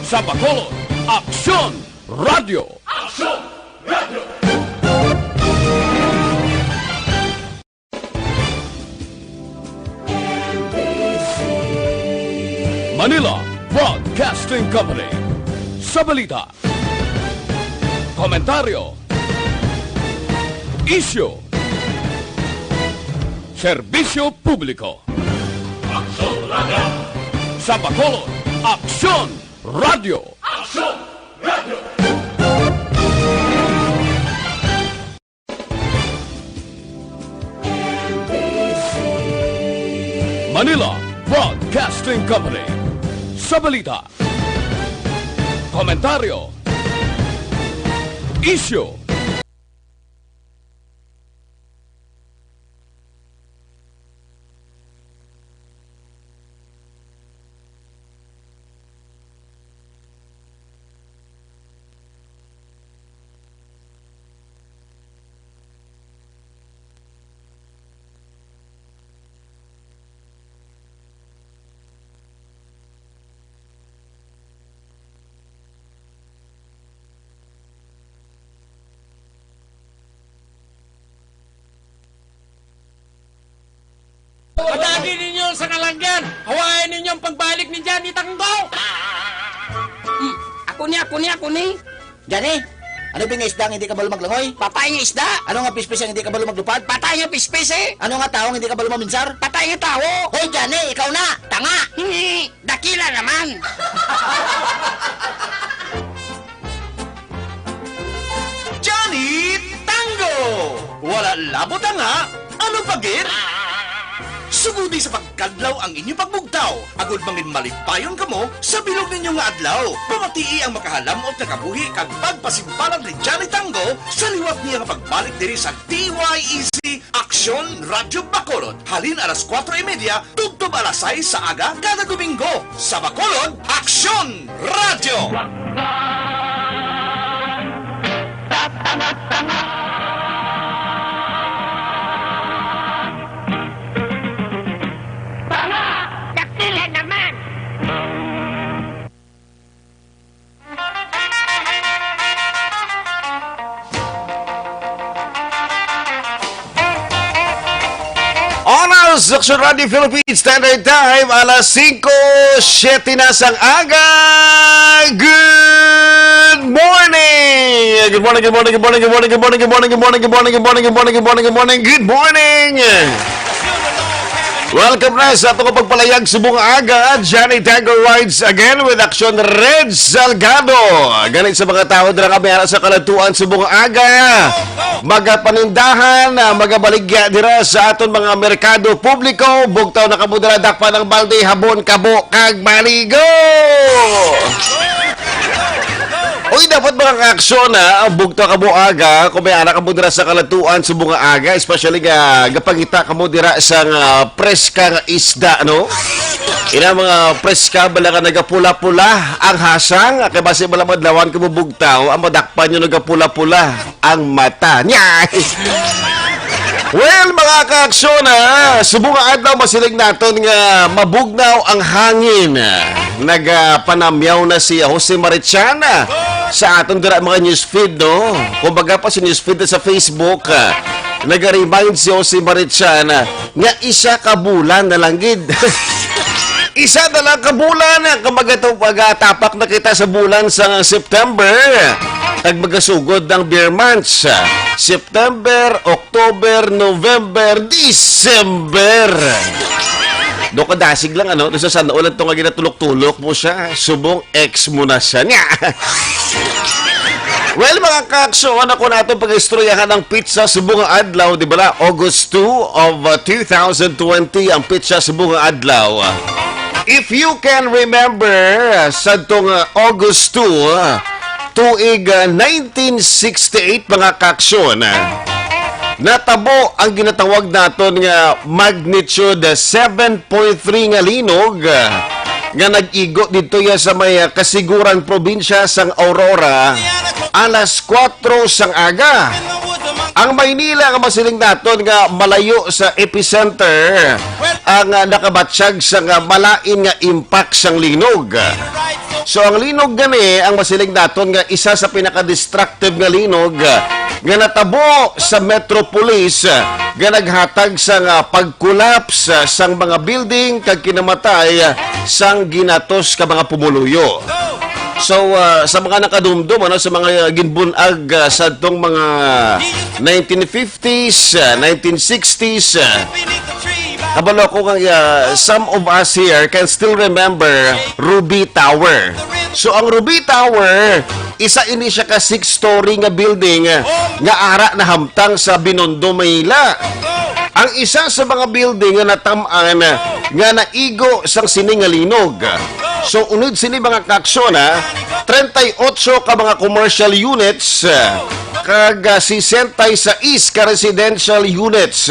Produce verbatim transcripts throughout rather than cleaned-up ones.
Sa Bacolod, Aksyon Radio. Aksyon Radio. Manila Broadcasting Company. Sa balita, komentaryo, isyu, serbisyo publiko. Aksyon Radio. Sa Bacolod, Aksyon Radio. Aksyon Radio. Manila Broadcasting Company. Sa balita, komentaryo, isyu, Padagi ninyo sa kalanggan. Hawayan ninyo ang pagbalik ni Johnny Tango. Hmm, ako ni, ako ni, ako ni. Johnny, ano ba nga isda nga hindi kabalo maglangoy? Patay nga isda. Ano nga pispis ang hindi kabalo maglupad? Patay nga pispis eh. Ano nga tawo nga hindi kabalo maminsar? Patay nga tawo. Hoy, Johnny, ikaw na. Tanga. Dakila naman. Johnny Tango! Wala labot ang nga, ano pa gid? Sugodi sa pagkadlaw ang inyo pagbugtaw, agod mangin malipayon kamo sa bilog ninyo nga adlaw. Pamatii ang makahalam-ot nga kabuhi kag pagpasimpalag ni Johnny Tango sa liwat niya nga pagbalik diri sa D Y E C Aksyon Radyo Bacolod, halin alas kuwatro y media tubtob alas sais sa aga kada Domingo. Sa Bacolod, Aksyon Radyo! Tanga! Dakila naman! Oras, Aksyon Radio Philippines Standard Time, alas singko siyete na sang aga. Good morning! Good morning, good morning, good morning, good morning, good morning, good morning, good morning, good morning, good morning, good morning, good morning, good morning, good morning. Welcome na sa atong pagpalayag subong aga. Johnny Tango rides again with Aksyon Red Salgado. Ganit sa mga tawo dira nga may ara sa kaladtuan subong aga. Magapanindahan, ah, magabaligya dira sa aton mga merkado publiko. Bugtaw na kamo dira, dakpan ang balde, habon, kabo, kag maligo. Uy, dapat mga kaaksyon, ha, ang bugtaw kamo aga, kung may ara kamo dira sa kaladtuan subong nga aga, especially nga gapangita kamo dira sa nga preska nga isda, no? Ina mga preska, bala nga nagapula-pula ang hasang, kay basi bala madlawan kamo bugtaw, ang madakpan nyo nagapula-pula ang mata. Nya! Well, mga kaaksyon, ha, subong nga adlaw masiling naton nga mabugnaw ang hangin. Nagapanamyaw na si Jose Marichan, ah, sa aton dira mga newsfeed, no? Kumbaga pa si newsfeed sa Facebook, ah, naga-remind si Jose Marichan, ah, nga isa ka bulan na lang gid. Isa na lang ka bulan, ah, kumbaga to, magatapak na kita sa bulan sa September. Kag magasugod ang beer months, ah, September, October, November, December. Do kadasig lang, ano, do sa sana ulan to nga ginatulok-tulok mo siya, subong ex mo na siya. Nya! Well, mga kaaksyon, ako na itong pag-istoryahan ng pizza subong adlaw, di ba la? August two of, uh, two thousand twenty ang pizza subong adlaw. If you can remember, sa itong, uh, August two, uh, tuig, ah, nineteen sixty-eight, mga kaaksyon, ah, natabo ang ginatawag naton nga magnitude seven point three nga linog, ah, nga nag-igo didto ya sa may, ah, Casiguran, probinsya sang Aurora, alas kuwatro sang aga. Ang Maynila nga masiling naton nga malayo sa epicenter ang, ah, nakabatsyag sang, ah, malain nga impact sang linog. So, ang linog gani, ang masiling naton nga isa sa pinaka-destructive nga linog, ah, nga natabo sa Metro Police, ah, nga naghatag sang, ah, pag-collapse, ah, sang mga building kag kinamatay, ah, sang ginatos ka mga pumuluyo. So, ah, sa mga nakadumdom, ano, sa mga ginbun-ag, ah, sadtong mga nineteen fifties, ah, nineteen sixties, ah, kabalo ko nga, ah, some of us here can still remember Ruby Tower. So, ang Ruby Tower, isa ini siya ka six-story nga building, ah, nga ara nahamtang sa Binondo, Manila. Ang isa sa mga building nga natam-an, ah, nga naigo sang sini nga linog. So, unod sini, mga kaaksyon, ha, treinta y ocho ka mga commercial units, ah, kag, ah, sesenta y seis ka residential units.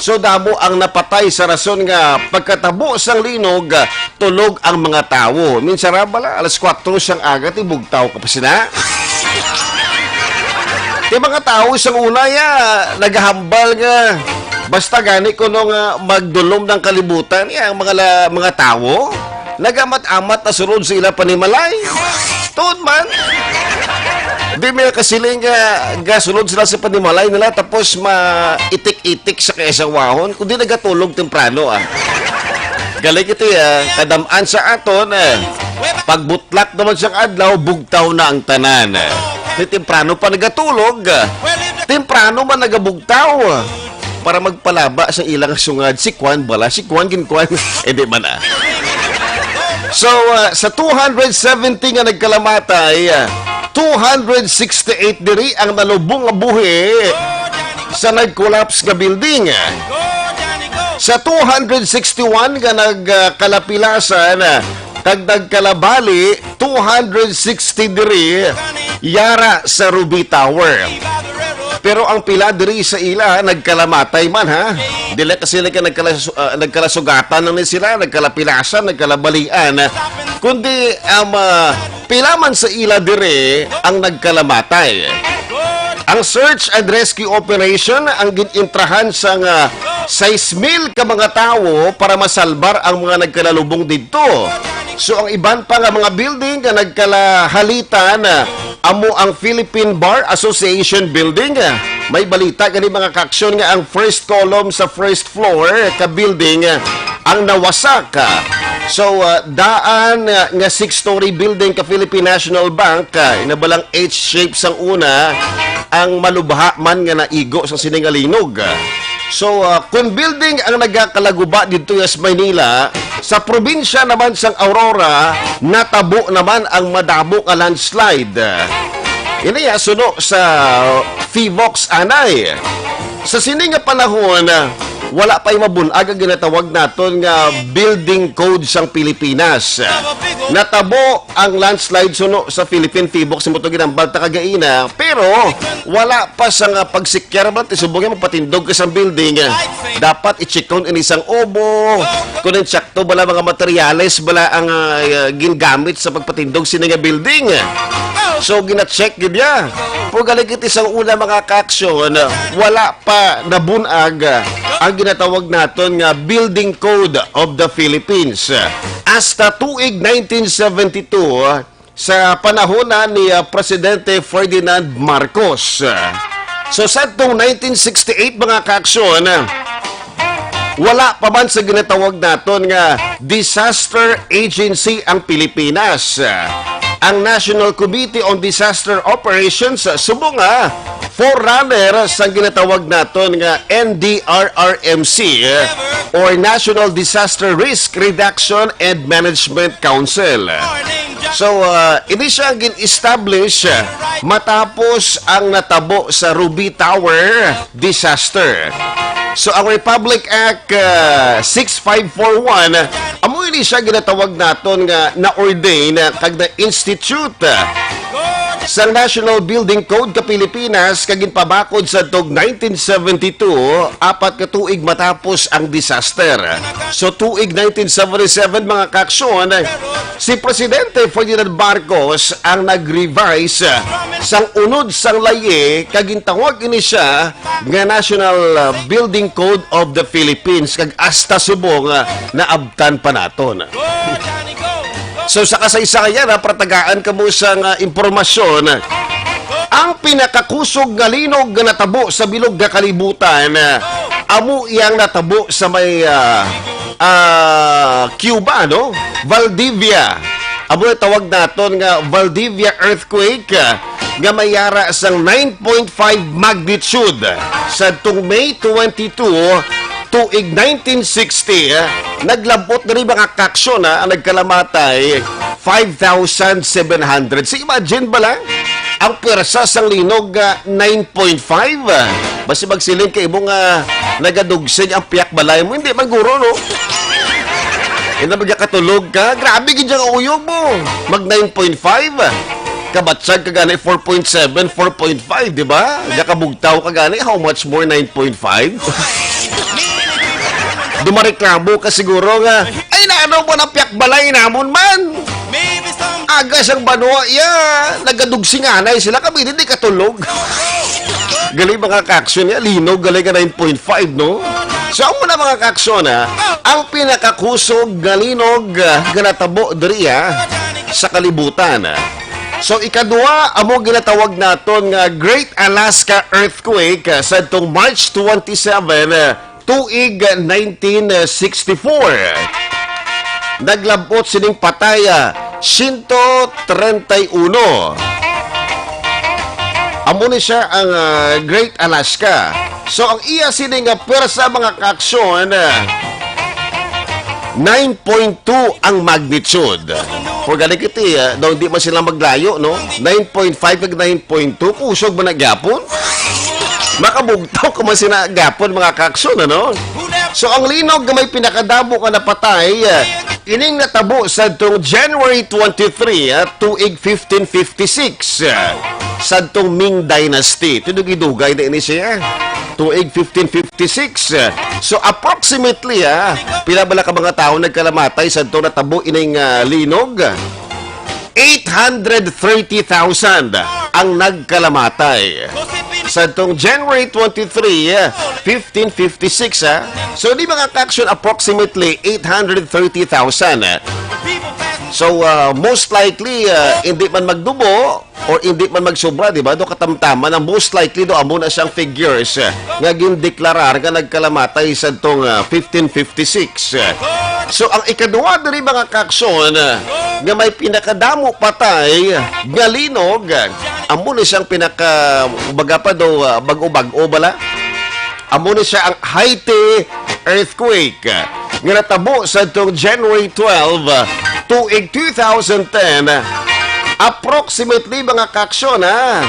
So, damo ang napatay sa rason nga pagkatabo sang linog, ah, tulog ang mga tawo. Minsan ra bala, alas kuwatro sang aga, ti bugtaw ka pa sina. Ti mga tawo sang una, ya, nagahambal nga basta gani kuno nga magdulom ng kalibutan, ya, ang mga la-, mga tawo, nagamat-amat na sulod sa ila panimalay. Tuod man. Di may kasiling nga gasulod sila sa panimalay nila, tapos maitik-itik sa kaasawahon, kundi nagatulog temprano, ah. Galing ito, ah, kadam-an sa aton, eh. Pagbutlak naman sang adlaw, bugtaw na ang tanan. Di temprano pa nagatulog, temprano man nagabugtaw. Para magpalaba sa ilang sungad, si Kwan bala, si Kwan gin Kwan, eh, di man, ah. So, ah, sa two hundred seventy nga nagkalamatay, ah, two hundred sixty-eight diri ang nalubong nga buhi sa nag-collapse nga building. Sa two hundred sixty-one nga nagkalapilasan, ah, kag nagkalabali, two hundred sixty diri yara sa Ruby Tower. Pero ang pila diri sa ila nagkalamatay man, ha? Dili kasi nagka-, nagkalas-, ah, nagkalasugatan lang ni sila, nagkalapilasan, nagkalabalian, kundi, um, ah, pila man sa ila diri ang nagkalamatay. Ang search and rescue operation ang gin-intrahan sang, ah, sais mil ka mga tawo para masalbar ang mga nagkalalubong didto. So, ang iban pa nga mga building nga nagkalahalitan, ah, amo ang Philippine Bar Association Building. May balita gani, mga kaaksyon, nga ang first column sa first floor ka building, ah, ang nawasak. So, ah, daan, ah, nga six-story building ka Philippine National Bank, ah, inabalang H shape sang una, ang malubha man nga naigo sa sini nga linog. So, ah, kung building ang nagakalaguba didto sa Maynila, sa probinsya naman sang Aurora, natabo naman ang madamo nga landslide. Ini, ah, suno sa Phivolcs anay. Sa sini nga panahon, wala pa'y mabun-ag ang ginatawag naton nga building code sang Pilipinas. Natabo ang landslide suno sa Philippine Phivolcs, imo to ginambal ta kagaina, pero wala pa sa nga pagsikyar ba, ti subong nga magpatindog ka sa building. Dapat i-check kung ini sang ubo, kung insakto bala mga materyales bala ang, ah, gingamit sa pagpatindog sini nga building. So, gina-check gid ya. Pero galing iti sang una, mga kaaksyon, wala pa nabun-ag ang ginatawag naton nga Building Code of the Philippines. Hasta tuig nineteen seventy-two, sa panahon na ni, ah, Presidente Ferdinand Marcos. So, sadtong nineteen sixty-eight, mga kaaksyon, wala pa man sa ginatawag naton nga disaster agency ang Pilipinas. Ang National Committee on Disaster Operations, subong nga forerunner sa ginatawag naton nga N D R R M C, or National Disaster Risk Reduction and Management Council. So, ah, ini siya gin-establish, ah, matapos ang natabo sa Ruby Tower disaster. So, ang Republic Act, ah, six five four one, amo ini siya ginatawag naton nga na-ordain, ah, kag na-institute, ah, sa National Building Code ka Pilipinas, kag ginpabakod sa tog nineteen seventy-two, apat ka tuig matapos ang disaster. So, tuig nineteen seventy-seven, mga kaaksyon, si Presidente Ferdinand Marcos ang nag-revise sang unod sang layi kag gintawag ini siya nga National, uh, Building Code of the Philippines, kag hasta subong, uh, naabtan pa naton. So, sa kasaysayan, ha, para tagaan kamo sang impormasyon, ang pinakakusog nga linog nga natabo sa bilog nga kalibutan, ah, amo iyang natabo sa may, ah, ah, Cuba, no? Valdivia. Amo ang tawag naton nga Valdivia earthquake, ah, nga may yara sang nine point five magnitude sadtong May twenty-two, tuig nineteen sixty, eh, naglab-ot diri, mga kaaksyon, ha, ang nagkalamatay, five thousand seven hundred. So, imagine ba lang ang pwersa sang linog nga nine point five? Basi magsiling ka imo nga nagadugsing ang piyak balay mo. Hindi man guro, no? Hindi magkatulog ka. Grabe gid ang uyog mo. Mag nine point five. Kabatsag ka gani four point seven, four point five, di ba? Nakabugtaw ka gani, how much more nine point five? Dumareklamo ka siguro nga, "Ay, naano mo na piyak balay namon man? Aga sang banwa iya, nagadugsinganay sila, kami di katulog." Gali, mga kaaksyon niya, linog gali ka nine point five, no? So, amo na, mga kaaksyon, ha, ang pinakakusog nga linog, ah, nga natabo diri, ha, sa kalibutan, ha. So, ikadua, amo ginatawag naton nga Great Alaska Earthquake, ah, sadtong March twenty-seven, ah, tuig nineteen sixty-four. Naglab-ot sining patay, ah, siyento treinta y uno. Amo ni siya ang, ah, Great Alaska. So, ang iya sini nga pwersa, mga kaaksyon, ah, nine point two ang magnitude. For gani kiti, ah, daw di man sila maglayo, no? Nine point five kag nine point two, kusog man na gyapon. Makabugtaw ka man sina gyapon, mga kaaksyon, ano? So, ang linog nga may pinakadamo nga napatay, ah, ining natabo sadtong January twenty-three, ah, tuig fifteen fifty-six, ah, sadtong Ming Dynasty. Tinugidugay na ini siya. Tuig fifteen fifty-six. So, approximately, ah, pila bala ka mga tawo nagkalamatay sadto natabo ining, ah, linog? Eight hundred thirty thousand ang nagkalamatay. Sadtong January twenty-three, fifteen fifty-six, ha? So, di, mga kaaksyon, approximately eight hundred thirty thousand. So, ah, most likely, ah, hindi man magdubo, or hindi man magsubra, di ba? Do katamtaman, ang most likely do amo na siyang figures, eh, nga gindeklarar nga nagkalamatay sadtong, ah, fifteen fifty-six. So, ang ikaduha diri, mga kaaksyon, ah, nga may pinakadamo patay nga linog, ah, amo na siyang pinaka, baga pa do, ah, bag-o-bag-o bala. Amo ni siya ang Haiti earthquake nga natabo sadtong January twelve, tuig two thousand ten. Approximately, mga kaaksyon, ha?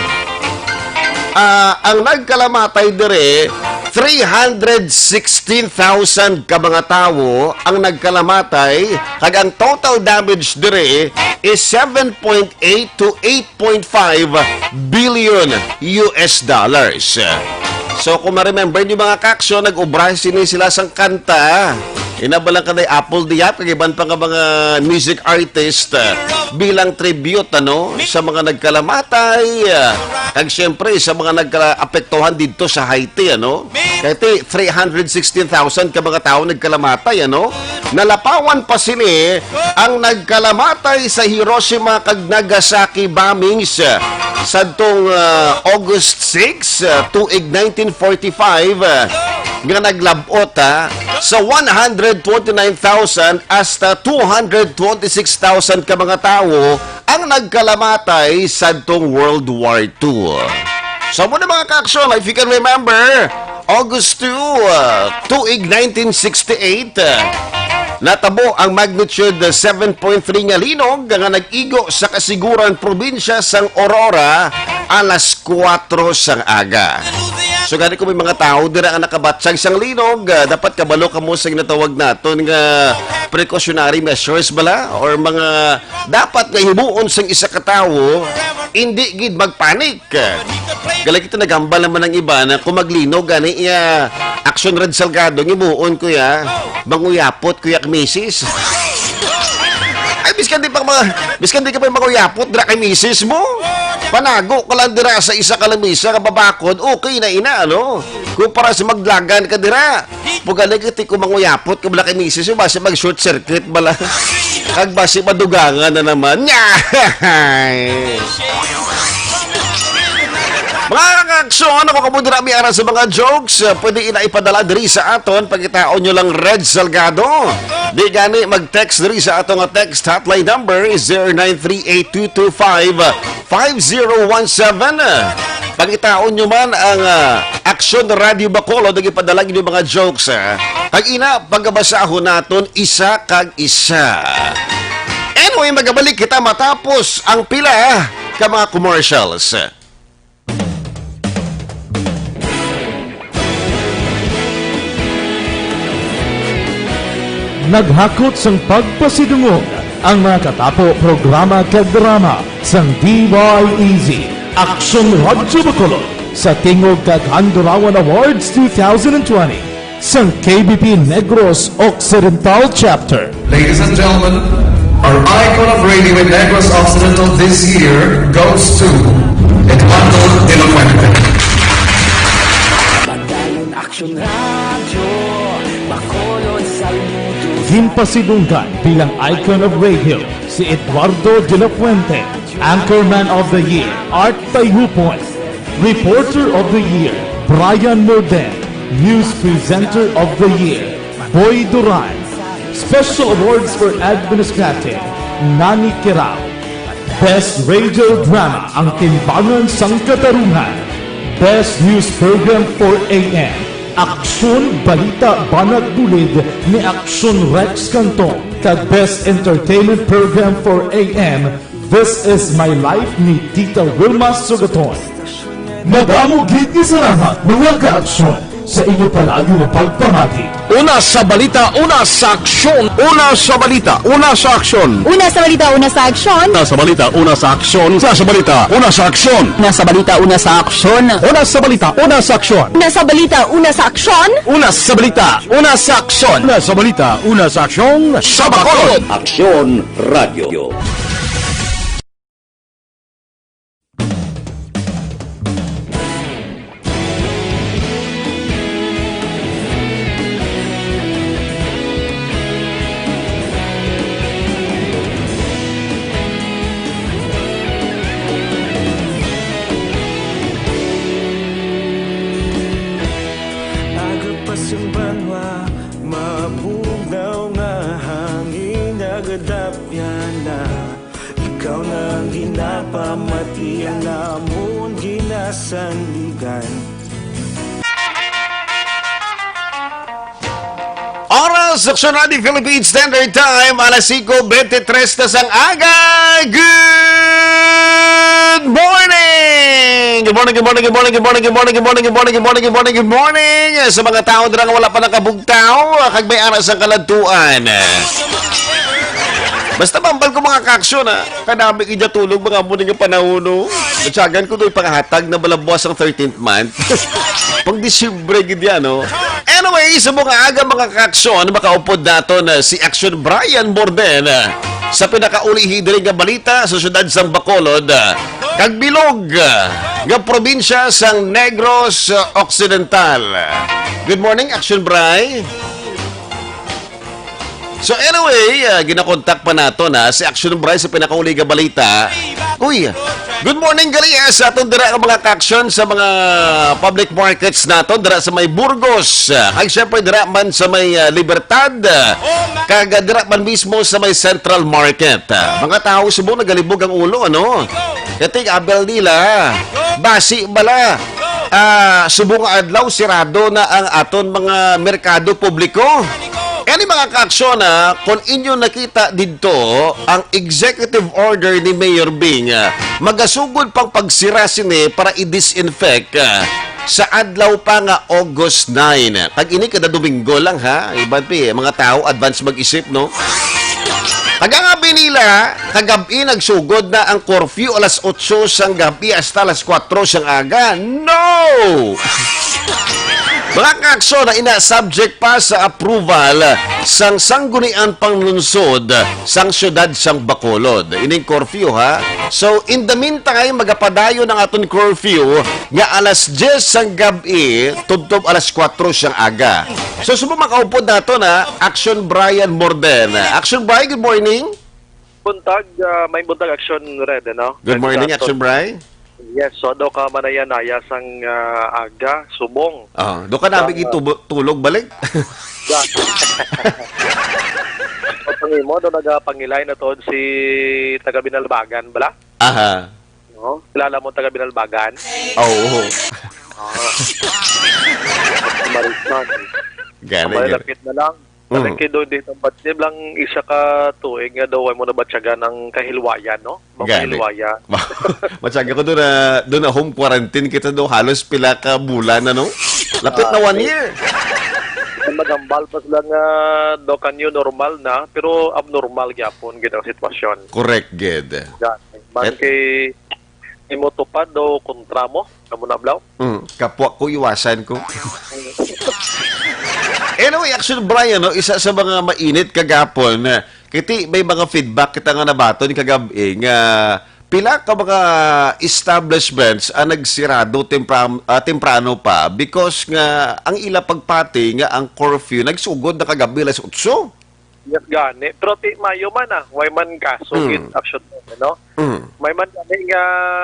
Ah, ang nagkalamatay diri, three hundred sixteen thousand ka mga tawo ang nagkalamatay, kag ang total damage diri is seven point eight to eight point five billion U S dollars. So, kung ma-remember niyo, mga kaaksyon, nag-obra sini sila sang kanta. Ina ba lang kanay Apple Diap, kag iban pa nga mga music artist, ah, bilang tribute, ano, sa mga nagkalamatay, ah, kag siyempre sa mga nagka-apektuhan didto sa Haiti, ano. Kay ti, three hundred sixteen thousand ka mga tawo nagkalamatay, ano. Nalapawan pa sini ang nagkalamatay sa Hiroshima kag Nagasaki bombings, ah, sadtong, ah, August six, ah, tuig nineteen forty-five, ah, nga naglab-ot, ah, sa one hundred twenty-nine thousand hasta two hundred twenty-six thousand ka mga tawo ang nagkalamatay sadtong World War Two. So, amo na, mga kaaksyon, if you can remember, August two, uh, tuig nineteen sixty-eight, uh, natabo ang magnitude seven point three nga linog nga nag-igo sa Casiguran, probinsya sang Aurora, alas kuwatro sang aga. So, gani, kung may mga tawo dira nga nakabatsag sang linog, uh, dapat kabalo kamo sa ginatawag naton nga precautionary measures bala or mga dapat nga himuon sang isa ka tawo, hindi gid magpanik. Gali, kita naghambal naman ang iba na kung maglinog gani iya Action Red Salgado, himuon ko ya, manguyapot ko ya misis. Ay, biskan di pa mga, biskan di ka pa manguyapot dira kay misis mo. Panago ka lang dira sa isa ka lamisa nga babakod, okay na ina, ano? Kumpara sa maglagan ka dira. Pugaling iti ko manguyapot ka bala kay misis mo, basi mag-short circuit bala. Kag basi madugangan na naman. Nyahay! Mga kaaksyon, ako kamo dira may ara sa mga jokes, uh, pwede ina ipadala diri sa aton. Pangitaon nyo lang Red Salgado. Di gani, mag-text diri sa aton nga text hotline number is zero nine three eight two two five five zero one seven. Pangitaon nyo man ang, uh, Aksyon Radio Bacolod, nag ipadala ninyo mga jokes, uh, kag ina pagabasahon naton isa kag isa. Anyway, magabalik kita matapos ang pila ka mga commercials. Naghakot sang pagpasidungog ang mga katapo programa kag drama sang D Y E Z, Aksyon Radyo Bacolod, sa tingog kag Handurawan Awards two thousand twenty sang K B P Negros Occidental Chapter. Ladies and gentlemen, our icon of radio in Negros Occidental this year goes to Eduardo de la Fuente. Madalon Aksyon Radyo, Bacolod, Salmuto. Ginpasidunggan bilang Icon of Radio si Eduardo de la Fuente, Anchorman of the Year, Art Tayhupon, Reporter of the Year, Brian Morden, News Presenter of the Year, Boy Duran, Special Awards for Administrative, Nani Kirao, Best Radio Drama, Ang Timbangan sang Katarungan, Best News Program four A M, Aksyon Balita Banat Bulid ni Aksyon Rex Cantong, kag Best Entertainment Program four A M, This Is My Life ni Tita Wilma Sugaton. Madamo gid nga salamat, mga kaaksyon, sa inyo palagi nga pagpamati. Una sa balita, una sa aksyon. Una sa balita, una sa aksyon. Una sa balita, una sa aksyon. Una sa balita, una sa aksyon. Una sa balita, una sa aksyon. Una sa balita, una sa aksyon. Una sa balita, una sa aksyon. Una sa balita, una sa aksyon. Una sa balita, una sa aksyon. Una sa balita, una sa aksyon. Sa Bacolod. Aksyon Radyo. Aga pa sing banwa, mabugnaw nga hangin, nagadapyan na. Ikaw na ang ginapamati, ang amon ginasandigan. Oras, Aksyon Radio Philippine Standard Time, alas singko bente tres na sang aga. Good morning! Good morning, good morning, good morning, good morning, good morning, good morning, good morning, good morning, good morning, good morning, good morning. Sa mga tao dira nga wala pa nakabugtaw, ah, kag may ara sang kaladtuan. Basta mambal ko mga kaaksyon, ha. Kadami gid tulog mga amo ni nga panahon, no? Natsagan ko do'y pangahatag na balabuas ang thirteenth month. Pang Disyembre gid yan, no? Anyway, sa mga aga, mga kaaksyon, makaupod naton, ah, si Aksyon Brian Morden, ah, sa pinakauli diri nga balita sa siyudad sang Bacolod, ah, kag bilog, ah, nga probinsya sang Negros, ah, Occidental. Good morning, Aksyon Bri. So anyway, ah, ginakontak pa nato na si Aksyon Bryce sa pinakauli nga balita. Uy, good morning gali, ah, sa aton dira nga mga kaaksyon sa mga public markets nato dira sa may Burgos, ah, kag syempre dira man sa may, ah, Libertad, ah, kag, ah, dira man mismo sa may Central Market. Ah, mga tao subong nagalibog ang ulo, ano? Kati abel nila, basi bala, ah, subong nga adlaw sirado na ang aton mga merkado publiko. Kani mga kaaksyon, ah, kung inyo nakita didto ang executive order ni Mayor Bing, ah, magasugod pang pagsira sini para i-disinfect, ah, sa adlaw pa nga August nine. Kag ini kada Domingo lang, ha. Iban pi, mga tao advance mag-isip, no? Kag ang abi nila, kagab-i nagsugod na ang curfew alas otso sang gab-i hasta alas kwatro sang aga. No! Mga kaakso, na ina subject pa sa approval sang Sangguniang Panlungsod sang Siyudad sang Bacolod. Ining curfew, ha? So, in the meantime, magapadayon ang aton curfew nga alas diyes sang gab-i tubtob alas kuwatro sang aga. So, subong makaupod nato na, Action Brian Morden. Action Brian, good morning. Buntag, ah, may buntag, Action Red, ano? Good morning, Action Brian. Yes, so do ka manaya-naya sang, ah, aga, subong. Ah, do ka nabi tulog balik? Patungimo, do nagapangilay na to si taga Binalbagan, bala? Aha. No? Kilala mo taga Binalbagan? Oo. Ah. Marisman. Gani, gani. Malapit na lang. Mm. Malaki doon, di, tampat niya lang isa ka tuig nga daw ay mo nabatyagan ang kahilwayan, no? Mga kahilwayan. Matyaga ko doon na, doon na home quarantine kita doon, halos pila ka bulan na, no? Lapit na one year. Ang magambal pa sila nga daw ka new normal na, pero abnormal gyapon gid ang sitwasyon. Correct, gid. Yan. Man kay imo tupad o kontra mo? Amo na, Blau? Mm, kapwa ko, iwasan ko. Anyway, Action Brian, no, isa sa mga mainit kagapon, eh, kiti may mga feedback kita nga nabaton kagab-i nga pila ka mga establishments ang nagsirado tempram-, ah, temprano pa because nga ang ila pagpati nga ang curfew nagsugod na kagabi alas otso. Yes, gani. Pero ti mayo man, ah, way man kaso Mm. gid, Action, no? Mm. May man gani nga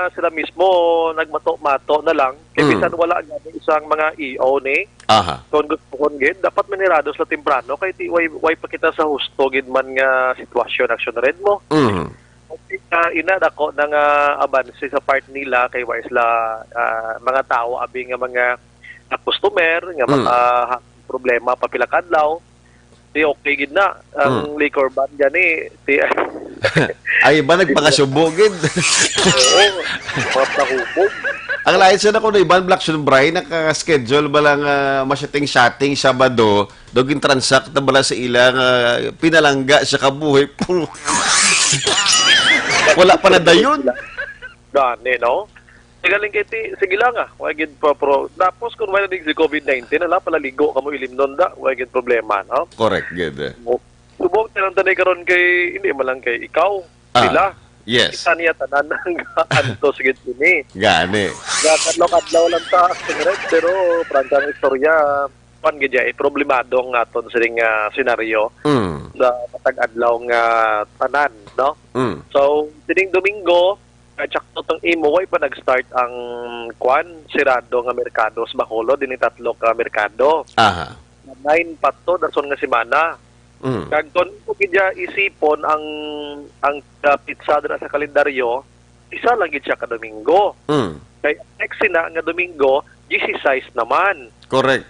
sila mismo nagmato-mato na lang. Kay Mm. bisan wala gani sang mga E O ni, Aha. kung gusto kon gid, dapat manirado sila temprano. Kay ti way, way pa kita sa husto gid man nga sitwasyon, Action Red, mo. Mm. Okay, ah, ina, dako na nga abanse sa part nila kay way sila, ah, mga tao abi nga mga, ah, customer nga Mm. maka-, problema pa pila ka adlaw. Di okay gid na. Ang Mm. liquor ban gani, di Ay, iba nagpakasubo gid. Oo, mga pahubog. Ang lain sa na kuno, iban, Black Sun Bray, naka-schedule ba lang, ah, ma-shooting-shooting Sabado, daw gin-transact na bala sa ila nga pinalangga sa kabuhi. Wala pa na dayon. Gani, no? Sigaling kay ti, sige lang, ah. Wa gid pa, pro. Tapos kung wala din si covid nineteen, ala, palaligo ka mo ilimnon da. Wa gid problema, no? Correct, gid. Mo-, subong tinantanay karon kay, hindi man lang kay ikaw, Ah, sila. Yes. Kita niya tanan ang antos gid sini. Gani. Nga kadlaw-kadlaw lang ta, Action Red, pero prangkang istorya, pan gid ya, eh, problemado ang aton sining, ah, senaryo Mm. sa matag adlaw nga tanan, no? Mm. So, sining Domingo, kay tsakto tong imo, way pa nag-start ang, kwan, sirado nga merkado sa Bacolod, dini tatlo ka merkado. Aha. Nine pa to, dason nga semana. Mm. Kag kon imo gid ya isipon ang, ang, ah, petsa dira sa kalendaryo, isa lang gid siya ka Domingo. Mm. Kay next sina nga Domingo, disisais naman. Correct.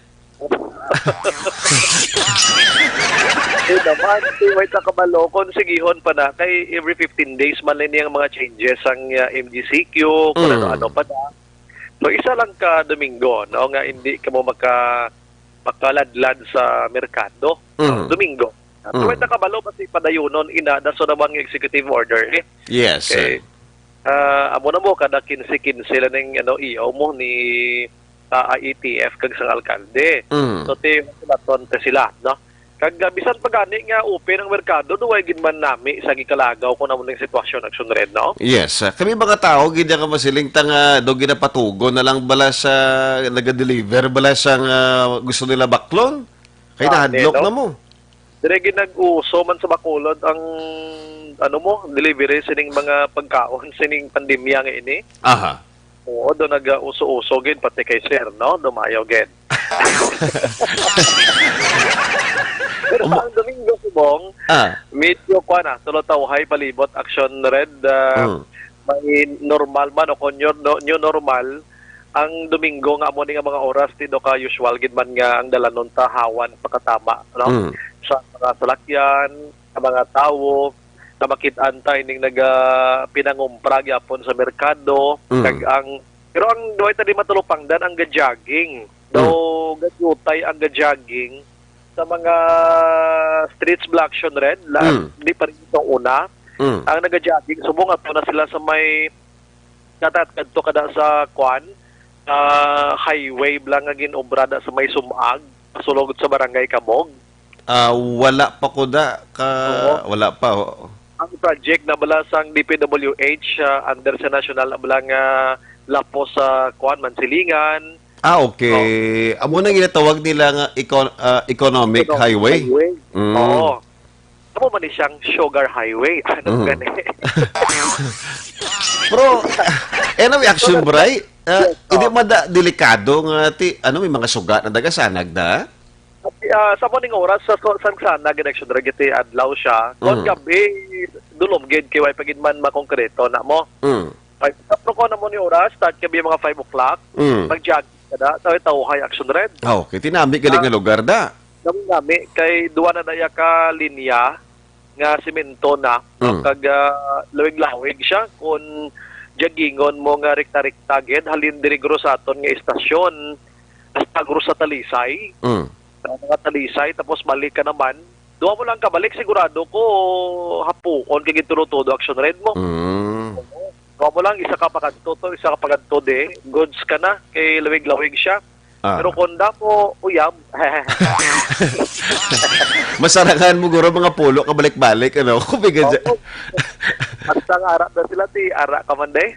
Di naman, di way ta kabalo kung sigihon pa na kay every fifteen days man lang niyang mga changes ang, ah, M G C Q, kung Mm. ano-ano pa na. So, isa lang ka Domingo, no, nga hindi ka mo maka-, makaladlad sa merkado, no, Mm. Domingo. Ah, Mm. way ta kabalo kasi padayunon ina, that's the one nga executive order, eh. Yes, Okay. sir. Ah, amo na mo, kada kinse kinse lang ning, ano, E O mo ni, ah, I A T F kag sang alkalde. Mm. So, ti, sila, tonte sila, no? Kag, ah, bisan pa gani nga open ang merkado, do way gid man nami sa gikalagaw kung amo ning sitwasyon, Action Red, no? Yes, ah, kami mga tao, gid nga masiling ta nga do ginapatugon na lang bala sa naga-deliver bala sang, ah, gusto nila baklon. Kay Ah, nahadlok di, no? na mo. Dire gid nag-uso man sa Bacolod ang, ano mo, delivery sining mga pagkaon sining pandemya nga ini. Aha. Oo, do nag-uso-uso gid pati kay sir, no? Dumayo gid. Pero Umo- ang Domingo, subong, Ah. medyo, kuwan na, tulotawhay palibot, Action Red, ah, Mm. may normal man o kon new, no, new normal, ang Domingo nga amo ni nga mga oras, ti do ka usual gid man nga ang dalanon ta hawan pakatama, no? Mm. Sa mga salakyan, sa mga tawo, nga makit-an ta ining naga-, pinangumpra gyapon sa merkado, Mm. kag ang, pero ang duway ta di matulupangdan, ang ga-jogging. Daw Mm. gadiutay ang ga-jogging sa mga streets, Black Action Red, la-, Mm. di pa rin itong una. Mm. Ang naga-jogging, subong ato na sila sa may katat-, kadto kada sa kwan, ah, highway bala nga gin-obra da sa may Sumag, pasulod sa Barangay Kabog. Ah, wala pa ko da ka, Oo. wala pa, oo. Ang project na bala sang D P W H, ah, under sa national na bala nga lapos sa kuan, Mansilingan. Ah, okay. Oh. Amo nang ginatawag nila nga econ-, ah, economic Economic highway. highway. Mm. Oo. Amo man ni siyang sugar highway. Ano Mm. gani? Pero, eh, ano may action, Bray? Ah, Yes, hindi oh. man da delikado nga ti-, ano, may mga suga na nagasanag na? Ah, sa morning oras, sa, sa, sa sana, gid action, giti adlaw siya. Kon Mm. gabi, dulom gid, kay way pa gid man makongkreto na mo. Mm. Ay, sa pro ko na mo ni oras, start gabi mga five o'clock. Mm. Mag-jogging ka da, sa Tawhay Action Red. Ah, okay. Tinami galing Ah. nga lugar da. Nami-nami, kay duwa na daya ka linya nga semento na, Mm. kag, ah, lawig-lawig siya. Kung jaggingon mo nga rekta-rekta gid, halin diri guro sa aton nga istasyon, hasta guro sa Talisay. Mm. Sa mga Talisay, tapos balik ka naman. Duha mo lang kabalik, sigurado ko, hapuon kay gintulo-tulo Action Red mo. Mm. Duha mo lang, isa ka pakadto to, isa ka pakadto di. Goods ka na, kay lawig-lawig siya. Ah. Pero kung damo, uyab. Masarangan mo guro mga pulo ka balik-balik, ano? Kubigan dyan. Oo. Hasta nga ara na sila, ti ara ka man, day.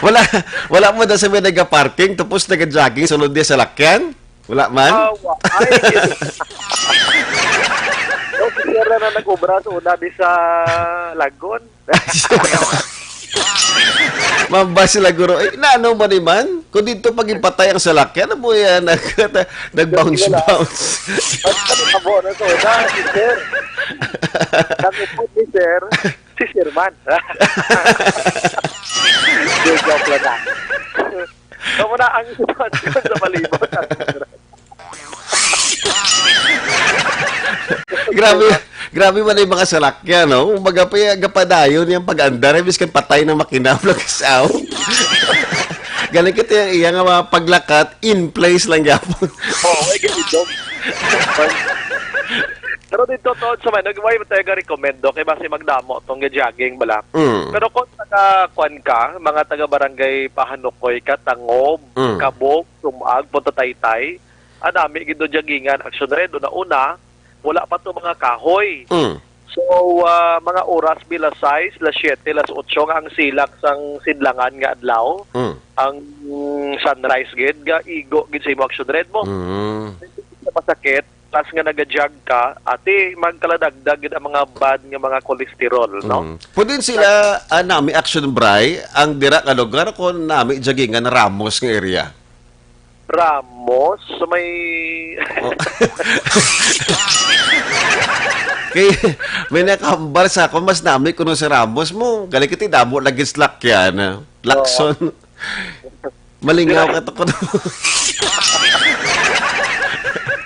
Wala, wala mo na sa may nag-parking, tapos nag-jogging, sulod niya sa lakyan? Wala man? Ah, wa-, ay. Yung sir na nag-obra sa una di sa Lagon. Mamba sila, guro. Eh, naano man ni man? Kung dito pag ipatay ang salakyan, ano po yan? Nag-, nag-bounce-bounce. Basta ni Abo na to, na si Sir. Nag-upod ni Sir, si Sir man. Di, joke lang na. Amo na ang sitwasyon sa palibot. Grabe, grabe man yung mga salakyan, no? Kumbaga pa, gapadayon yung pag-andar, eh, biskan patay ng makina, vlog sa aw. Galing kita yung iya nga mga paglakat, in place lang gyapon. Oo, ay, ganito. Pero dito, to, sa Manog, why tayo ga-recommend, do? Kay basi magdamo tong jogging bala. Mm. Pero kung taga, kwan ka, mga taga Barangay Pahanukoy ka, Tangob, Mm. Kabog, Sumag, Punta Taytay, anami gid do jaggingan, Action Red, una-una, wala pa to mga kahoy. Mm. So, ah, mga oras, bila sais, las siete, las otso nga ang silak sang sidlangan nga adlaw, Mm. ang sunrise gid, ga igo gid sa imo, Action Red mo. Mm. Sa masakit, tas nga naga-jog ka, ati, magkaladagdag gid ang mga bad nga mga cholesterol, no? Mm. Pwede sila, ah, nami, Action Bray, ang dira nga lugar kung nami jaggingan Ramos nga area? Ramos, sa may Oh. Kay may nakahambal sa ako, mas nami kuno sa Ramos mo. Galing kita, damo lagi slak yan, ah. Lakson. Oo. Malingaw ka to kuno.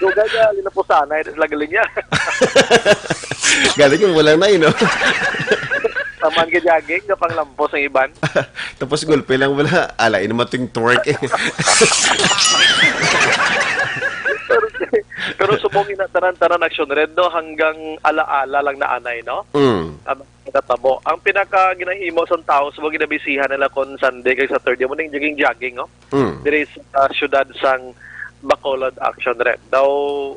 Dugay ka, linapusanay, tas lagaling niya. Galing yung wala na, eh, no? Taman ka jogging, kapanglampos ang iban. Tapos gulpe lang wala. Ala, ino mo ting twerk, eh. Pero, pero subong ina tanan-tanan, Action Red, no? Hanggang alaala lang na anay, no? Mm. Ang nakatabo. Ang pinaka ginahimo sang tao, subong ginabisihan nila kon Sunday kag Saturday, mo ning jogging-jogging, no? Mm. Diri sa syudad sang Bacolod, Action Red. Daw,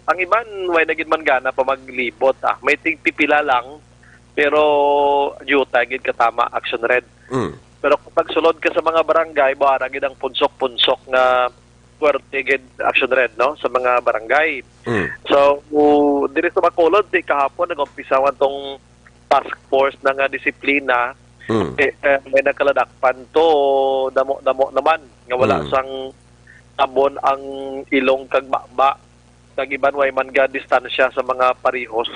ang iban, way na gid man gana pa maglibot, ah. May tigpipila lang, pero diutay gid katama, Action Red. Mm. Pero kung pagsulod ka sa mga barangay, buhara gid ang punsok-punsok nga puwerte gid, Action Red, no, sa mga barangay. Mm. So, u-, diri sa Bacolod, di kahapon nag-umpisa man tong task force na nga disiplina. Mm. Eh, eh, may nagkaladakpan to, damo-damo naman nga wala Mm. sang tabon ang ilong kag baba. Kag iban way man ga distansya sa mga parihos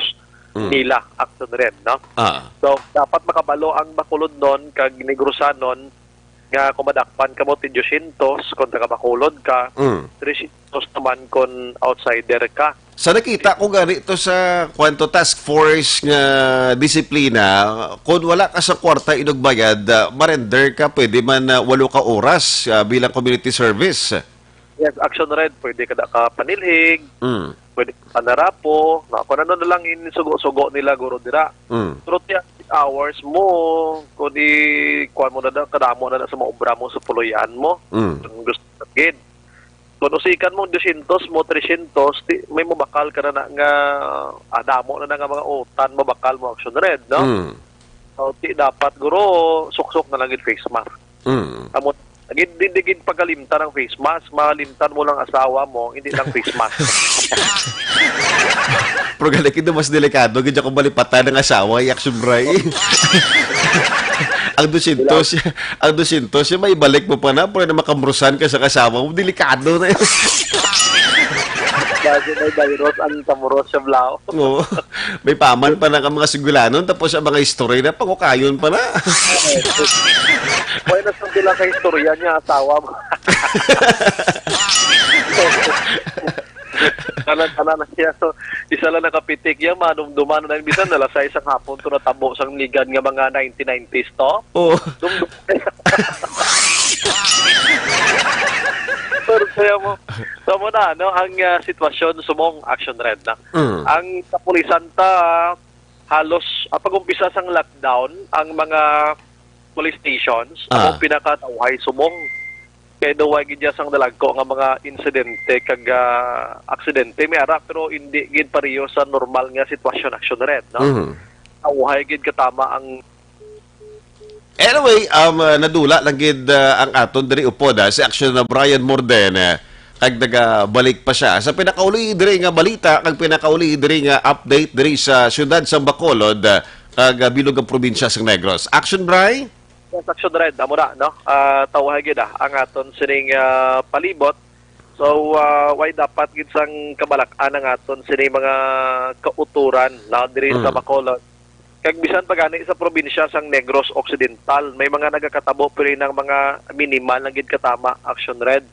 Mm. nila, Action Red, no? Ah. So, dapat makabalo ang Bacolodnon kag Negrosanon nga kung madakpan kamo, ti dosyentos, kung taga Bacolod ka, Mm. tresyentos naman kung outsider ka. Sa nakita ko gani to sa kwanto task force nga disiplina, kung wala ka sa kwarta inugbayad, ah, marender ka, pwede man, ah, walo ka oras, ah, bilang community service. Yes, Action Red, pwede ka da ka panilhig, Mm. pwede ka panarapo, nga kung ano na lang in sugo-sugo nila, guro, dira. Mm. Pero tiya, hours mo, kung di, kuwan mo na na, kadamo na na sa mga obra mo sa puloy-an mo. Mm. Kung gusto mo gid. Kung usikan mo dosyentos mo, tresyentos, di, may mabakal ka na na nga, ah, damo na na nga mga utan, mabakal mo, Action Red, no? Mm. So, di dapat, guro, suksok na lang gid face mask. Mm. Amo, gid, di, di gid pagalimtan ang face mask, malimtan mo lang asawa mo, hindi lang face mask. Pero gani, kito mas delikado, gid ako malipatan ng asawa, i-action bra, eh. Ang dosyentos, ang dosyentos, yung may balik mo pa na, pero na makamrusan ka sa kasawa mo, delikado na yun. Bago may virus, ang kamuros sa blaw. Oo. May paman pa na ka mga sugulanon, tapos ang mga istorya na, pangukayon pa na. Pwede na sa sila ka istorya niya, asawa mo. Tanan-tanan na siya. So, isa lang nakapitik yan, manumduman na lang. Bisan na lang sa isang hapon to natabo sang ligan nga mga nineteen nineties to. Oo. Dumdum. Pero kaya mo, so mo na, no, ang, ah, sitwasyon sumong Action Red na. Mm. Ang kapulisan ta, halos, ah, pag-umpisa sang lockdown, ang mga police stations, Ah. ang pinakatawhay sumong. Kaya daw, way gid sang dalagko nga mga insidente kag, ah, aksidente, may ara, pero hindi gid pareho sa normal nga sitwasyon, Action Red, no? Mhm. Tawhay gid katama ang Anyway, um, uh, nadula lang gid, uh, ang aton diri upod, ah, si Action na Brian Morden, eh, kag nagabalik pa siya. Sa pinakauli diri nga balita, kag pinakauli diri nga update diri sa siyudad sa Bacolod, ah, kag, ah, bilog ang probinsya sa Negros. Action, Bri? Yes, Action Red, amo na, no? Ah, tawhay gid, ah, ang aton sining, ah, palibot. So, ah, way dapat gid sang kabalak-an ang aton sining mga kautoran na diri sa Mm. Bacolod. Kag bisan pa gani sa probinsya sang Negros Occidental, may mga nagakatabo pero ng mga minimal lang gid katama, Action Red.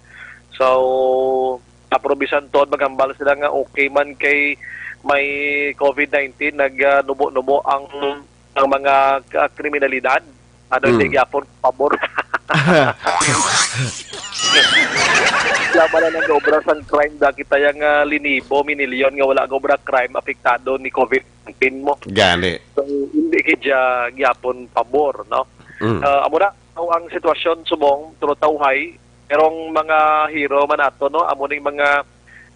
So, sa probinsya ton, maghambal sila nga okay man kay may covid nineteen, nag, ah, nubo-nubo ang, ang mga ka-, kriminalidad. Ano, Mm. hindi gyapon pabor. Laban na nag-obra sang crime, da kita yang, ah, linibo, minilyon nga wala ga-obra crime, apektado ni covid nineteen mo. Gani. So, hindi gid siya gyapon pabor, no? Mm. Ah, amo na, so, ang sitwasyon subong, tulo tawhay, pero ang mga hero man ato, no, amo ning mga,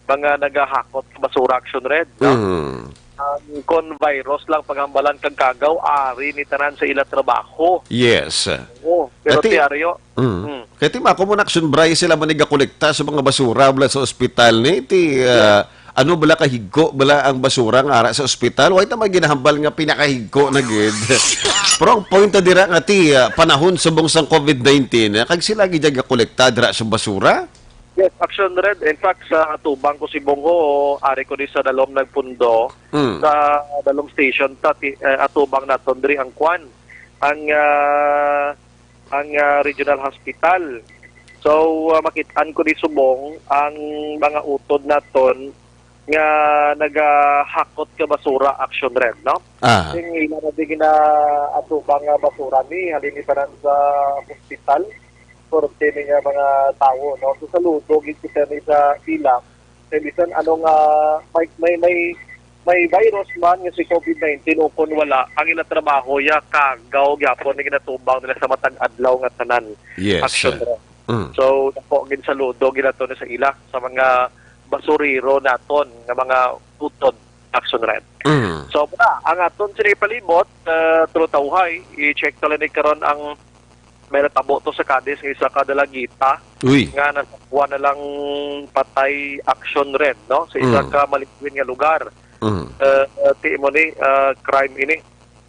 mga nagahakot sa basura, Action Red, no? Mm. Ang kon virus lang paghambalan kag kagaw, ari ni tanan sa ila trabaho. Yes. Oo, pero Dati, tiaryo, Mm. Mm. Kaya ti, mako mo na, Action Bri, sila man nagakolekta sa mga basura bala sa ospital ni ti, ah, ano bala, kahigko bala ang basura nga ara sa ospital? Why ta man ginahambal nga pinakahigko na gid? Pero ang point na dira nga ti, ah, panahon subong sang covid nineteen, ah, kag sila gid ang gakolekta dira sa basura? Yes, Action Red. In fact, sa atubang ko si Bongo, ari ko di sa Dalom nagpundo, Mm. sa Dalom Station, ta, ti-, eh, atubang naton diri ang kwan, ang, ah, ang, ah, regional hospital. So, ah, makit-an ko di subong ang mga utod naton nga nagahakot ka basura, Action Red, no? Ah. Sing ila na di ginaatubang nga basura ni, halin ni tanan sa hospital, korte ni nga mga tawo, no? So, saludo gid kita ni sa ila. Kay bisan ano nga may, may, may, may virus man nga si covid nineteen o kon wala, ang ila trabaho ya kagaw gyapon ni ginatubang nila sa matag adlaw nga tanan. Yes. Action Red. Mm. So, dako gid saludo gid nato ni sa ila, sa mga basurero naton nga mga utod, Action Red. Mm. So, muna, ang aton sini palibot, uh, tulo tawhay, i-check ta lang ni karon ang may natabo to sa Cadiz nga isa ka dalagita Uy. nga nasakwan na lang patay, Action Red, no? Sa isa Mm. ka maliwin nga lugar. Mm. Uh, uh, ti mo ni, uh, crime ini.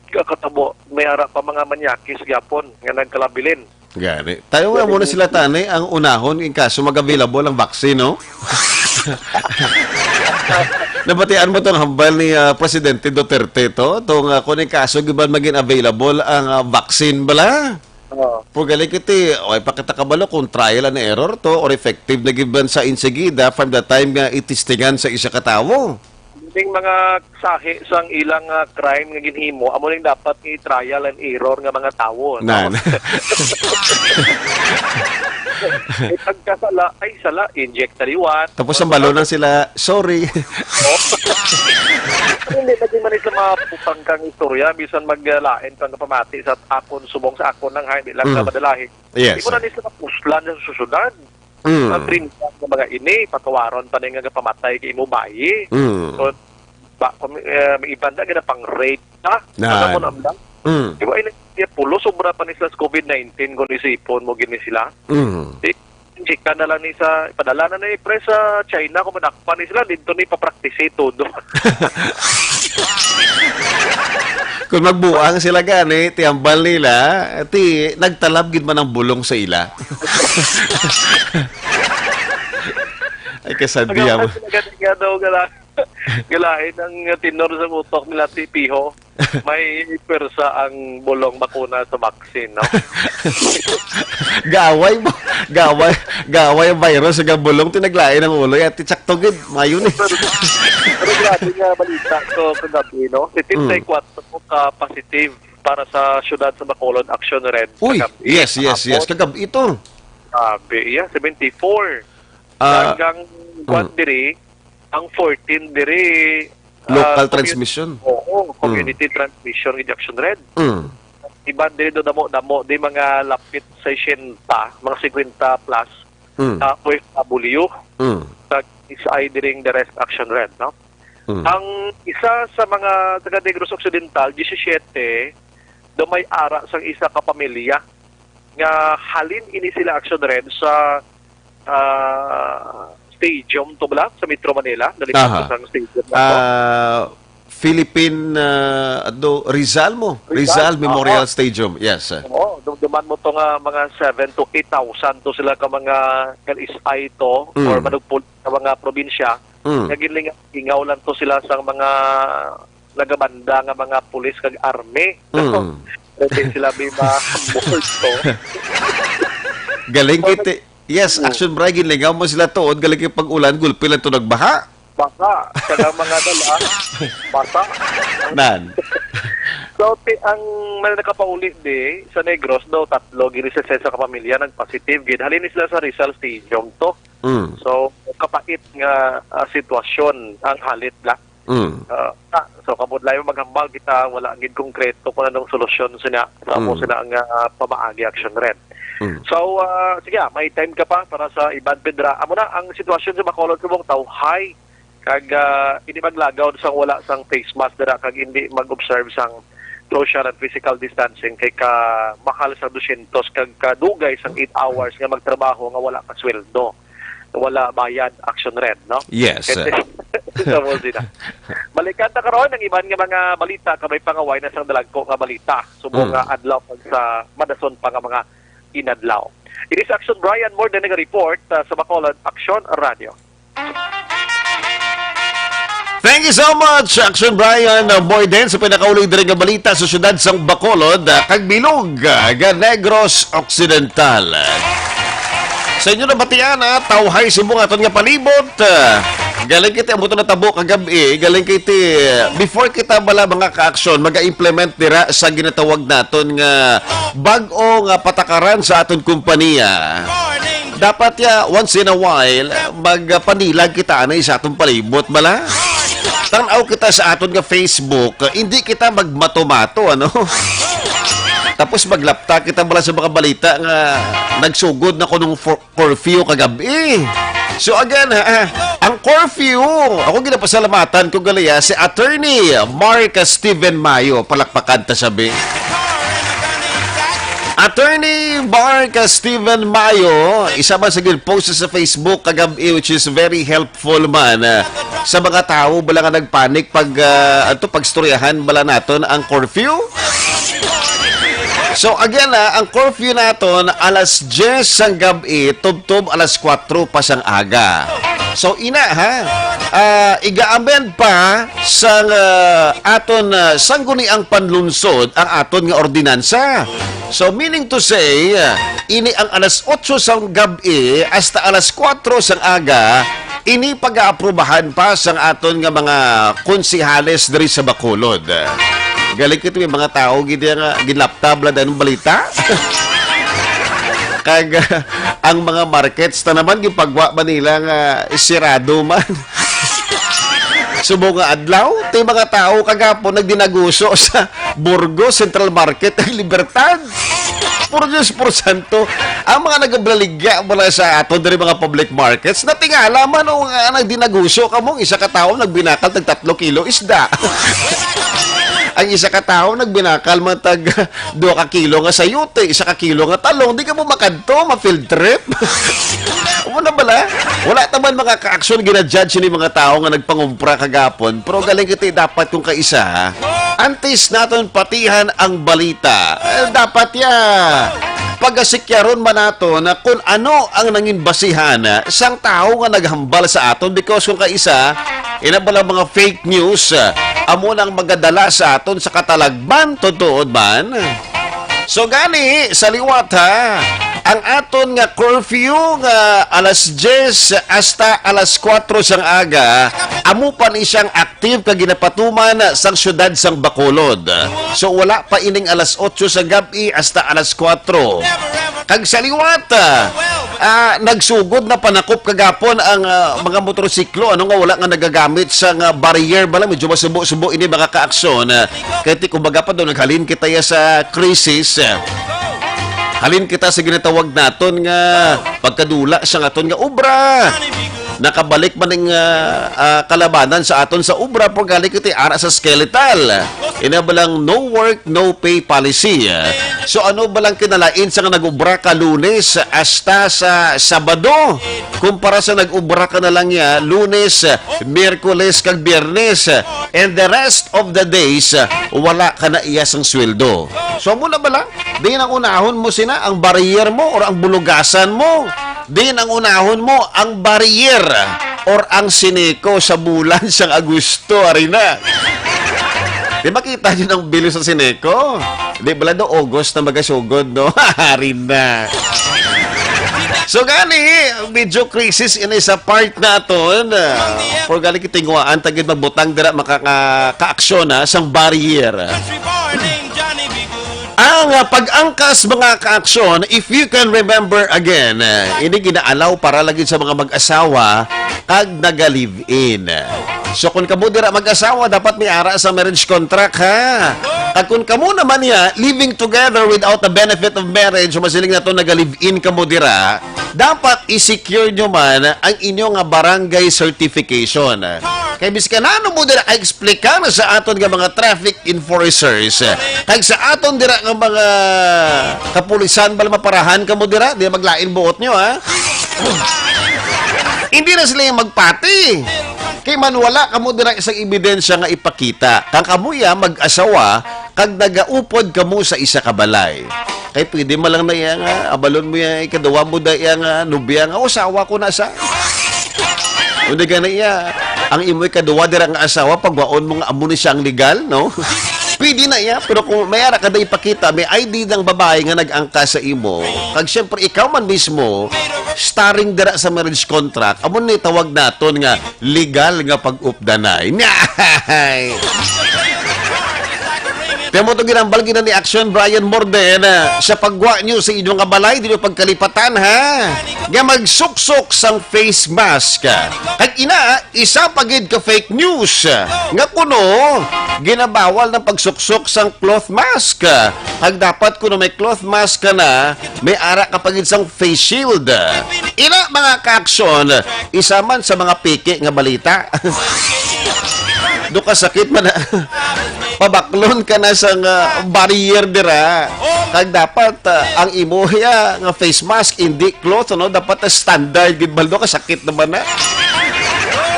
Kakatabo, may ara pa mga manyakis gyapon nga nagkalabilin. Gani. Tayo nga Gani. muna sila, tanay, ang unahon in kaso mag-available ang vaccine, no? Nabatian mo tong hambal ni, ah, Presidente Duterte to? Tong, ah, kung in kaso giban maging available ang, ah, vaccine bala? Oo. Pugali kiti, o, ipakita kabalo kung trial and error to or effective na giban sa insigida from the time nga itistingan sa isa ka tawo. Ning mga sahi sang ilang, ah, crime nga ginhimo, amo ning dapat i-trial and error nga mga tawo, no? Na, na. May pagkasala, ay sala, inject na liwat. Tapos ang balo na sila, "Sorry." Oh. Hindi, naging man sila mga putang kang istorya, bisan maglain pang pamati sa akon, subong sa akon nang, ha, hindi lang Mm. sa madalahi. Yes. Di ko na nila mapuslan sa susunod. Mm. Ang trinidad nga mga ini, patawaron pa na nga pamatay kay imo bayi. Mm. So, ba, kung, eh, may iban na, gina pang rape na. Na. Ano mo na lang? Mm. Di ba, ini, iya, pulo, sobra pa ni sila sa covid nineteen kung isipon mo gini sila. Mm. Di, chika na lang ni sa, ipadala na ni pre sa China kung madakpan ni sila, dito ni papraktisi todo. Kung magbuang sila gani, ti hambal nila, ti nagtalab gid man ang bulong sa ila. Ay, kasadya mo. Pagkakasal na gani nga daw, gala-, galain ang tenor sa utok nila, ti Piho. May pwersa ang bulong bakuna sa vaccine, no? Gaway mo, gaway, gaway ang virus sa bulong, ti naglain ang ulo, ati sakto gid, mayo ni. Pero, pero grabe nga balita ko kagabi, no? Setenta y cuatro ka positive para sa siyudad sa Bacolod, Action Red, Uy, kagabi, yes, yes, yes, kahapon. Kagabi ito. Grabe, iya, seventy-four. Ah, Hanggang mm. Kwan diri, ang fourteen diri, ah, Local commu-, transmission. Oo, Mm. community transmission with Action Red. Mm. Iban diri do damo-damo, di mga lapit sesenta, mga singkwenta plus, Mm. ah, O F W, Mm. nag-S I diring the rest Action Red, no? Mm. Ang isa sa mga taga Negros Occidental, diyesisiete, do may ara sang isa ka pamilya nga halin ini sila Action Red sa, ah, stadium to bala sa Metro Manila, nalipatan Aha. sa stadium na to. Ah, Philippine, ah, do, Rizal mo? Rizal, Rizal Memorial oo. Stadium, yes. Oo, dumduman mo to nga mga seven to eight thousand to sila ka mga L S I to, Mm. or manugpuli sa mga probinsya, Mm. nga ginlingaw lang to sila sa mga nagabanda nga mga pulis kag army. Mm. Pwede sila may ma-, multo. Galing So, kiti. Yes, Oo. Action Bray, ginlingaw mo sila tuod, galing kay pag-ulan, gulpi lang to nagbaha. Basa. Kaya mga dala, basa. Nan. So, ti-, ang may nakapauli di sa Negros, no, tatlo, gini sa isa ka pamilya, nagpositive, gid. Halin sila sa Rizal Stadium to. Mm. So, kapait nga, ah, sitwasyon ang halit na. Mm. Ah, ah, so, kabudlay mo maghambal kita, wala gid konkreto kung anong solusyon sina, sa amo Mm. sina nga, ah, pamaagi Action Red. Mm. So, ah, sige, ah, may time ka pa para sa iban, Pedra. Amo na ang sitwasyon sa Bacolod subong tawhay. Kag, ah, hindi maglagaw sang wala sang face mask dira kag hindi mag-observe sang social and physical distancing kay ka mahal sa dosyentos kag kadugay sang eight hours nga magtrabaho nga wala ka sweldo. Wala bayad, Action Red, no? Yes. Kay sa mo sila. Balikan ta karon ang iban nga mga balita, kabay pangaway na sang dalagko nga balita. Subong Mm. nga adlaw pag sa madason pa nga mga inadlaw. It is Action Brian Morden nga report, ah, sa Bacolod, Action Radio. Thank you so much, Action Brian, uh, Boyden, sa pinakauli diri nga balita sa siyudad sang Bacolod, uh, kag bilog, uh, nga Negros Occidental. Sa inyo nabatian, uh, tawhay subong aton nga palibot, uh, galing kay ti amo to natabo kagab-i, galing kay ti, uh, before kita bala mga ka-aksyon, mag-implement dira sa ginatawag naton nga bag-o nga patakaran sa aton kompanya. Dapat ya, once in a while, magpanilag kita anay sa atong palibot bala. Tan-aw kita sa aton nga Facebook, hindi kita magmato-mato, ano? Tapos maglapta kita bala sa mga balita nga nagsugod na kunong for-, curfew kagabi. So again, ha, ang curfew, ako ginapasalamatan ko gali, ah, si Attorney Mark Steven Mayo. Palakpakan ta sabi. Attorney Mark Steven Mayo, isa man sa gin-post sa Facebook kagabi, which is very helpful man, ah, sa mga tawo bala nga nagpanik pag, ah, ato, pagstoryahan bala naton ang curfew. So again, ah, ang curfew naton alas diyes sang gab-i, tubtob alas kuwatro pa sang aga. So ina, ha, ah, iga-amend pa sang, ah, aton, ah, sangguniang panlunsod ang aton nga ordinansa. So meaning to say, ah, ini ang alas otso sang gab-i hasta alas kuwatro sang aga, ini pag-aaprubahan pa sang aton nga mga konsehales diri sa Bacolod. Galing kito may mga tao gid nga ginlaptab lang dayon balita. Kag, ah, Ang mga markets na naman, gipagwa ba nila nga sirado man? Subong nga adlaw, ti mga tao kagapon nagdinaguso sa Burgos Central Market, ang Libertad. Por Diyos, por santo, ang mga nagabaligya mula sa aton diri mga public markets, natingala man o nga nagdinaguso kamo, ang isa ka tawo nagbinakal tag tatlo kilo isda. Ang isa ka tawo nagbinakal man tag dua ka kilo nga sayote, isa ka kilo nga talong, di ka mo makadto, ma-field trip. Mo na bala? Wala taman mga ka-aksyon gina-judge ni mga tawo nga nagpangumpra kagapon, pero galing kita dapat kung kaisa, antes naton patihan ang balita, eh, dapat ya pagasikyaron man nato na kung ano ang nangin basihan sang tawo nga naghambal sa aton, because kung kaisa, ina bala mga fake news, amo nang magadala sa aton sa katalagman, tuod man. So gani, sa liwat ha, ang aton nga curfew nga alas diyes hasta alas kuwatro sang aga, amo pa ni siyang active kag ginapatuman sang siyudad sang Bacolod. So wala pa ining alas otso sa gab-i hasta alas kuwatro. Kag sa liwat, ah, nagsugod na panakop kagapon ang, ah, mga motorsiklo, ano nga wala nga nagagamit sang, ah, barrier bala, medyo masubo-subo ini mga kaaksyon, ah, kay ti kumbaga pa daw naghalin kita ya sa krisis, ah, halin kita sa ginatawag naton nga pagkadula sa aton nga obra. Nakabalik man ang, ah, ah, kalabanan sa aton sa obra, pagkali kita ara sa skeletal. Ina ba lang, no work, no pay policy. So ano ba lang kinalain sa nga nag-obra ka Lunes hasta sa Sabado? Kumpara sa nag-obra ka na lang ya Lunes, Miyerkules, kag Biyernes, and the rest of the days, wala ka na iya sang sweldo. So amo na ba lang? Di nang unahon mo sina ang barrier mo or ang bulugasan mo. Din ang unahon mo ang barrier or ang Sineco sa bulan sang Agosto, ari na. Di ba kita yun ang bill sa Sineco? Di bala do August na magasugod, no? Ari na. So gani, medyo crisis ini sa part naton. For gali kita tinguhaan, tagid magbutang dira makaka-, kaaksyon, ha, sang barrier. Ang, ah, pag-angkas, mga kaaksyon, if you can remember again, ah, ini ginaalaw para lagi sa mga mag-asawa kag naga-live-in. So, kung kamo dira mag-asawa, dapat may ara sa marriage contract, ha? Kag kung kamo naman niya, living together without the benefit of marriage, masiling nato naga-live-in kamo dira, dapat i-secure nyo man ang inyo nga barangay certification. Kay bisan ano mo dira ka-explicar sa aton nga mga traffic enforcers, kag sa aton dira nga mga kapulisan, bala maparahan kamo dira, di maglain buot nyo, ha? Hindi na sila yung magpati. Kay man wala kamo dira isang ebidensya nga ipakita. Kang kamo ya mag-asawa, kag nagaupod kamo sa isa ka balay. Kay pwede man lang na iya nga, abalon mo iya, ikaduwa mo da iya nga, nobya nga, "O, asawa ko na sa." Undi ka na iya, ang imo ikaduwa dira nga asawa, pagwaon mo nga amo ni siya ang legal, no? Pwede na iya, pero kung may ara ka da ipakita, may I D ng babae nga nag-angkas sa imo, kag siyempre ikaw man mismo, starring dira sa marriage contract, amo ni tawag naton nga legal nga pag-updanay. Kaya mo to ginambal gina ni Action Brian Morden, ah, sa pagwa nyo sa inyo nga balay, di nyo pagkalipatan, ha? Nga magsuksok sang face mask. Kag ina, isa pa gid ka fake news, ah, nga kuno ginabawal na pagsuksok sang cloth mask. Kag dapat kuno may cloth mask ka na, may ara ka pa gid sang face shield. Ina, mga kaaksyon, isa man sa mga piki nga balita. Do kasakit man na. Pabaklon ka na sa nga barrier dira. Kag dapat, ah, ang imo ya nga face mask, hindi cloth, ano? Dapat na standard gid, bala do kasakit naman na.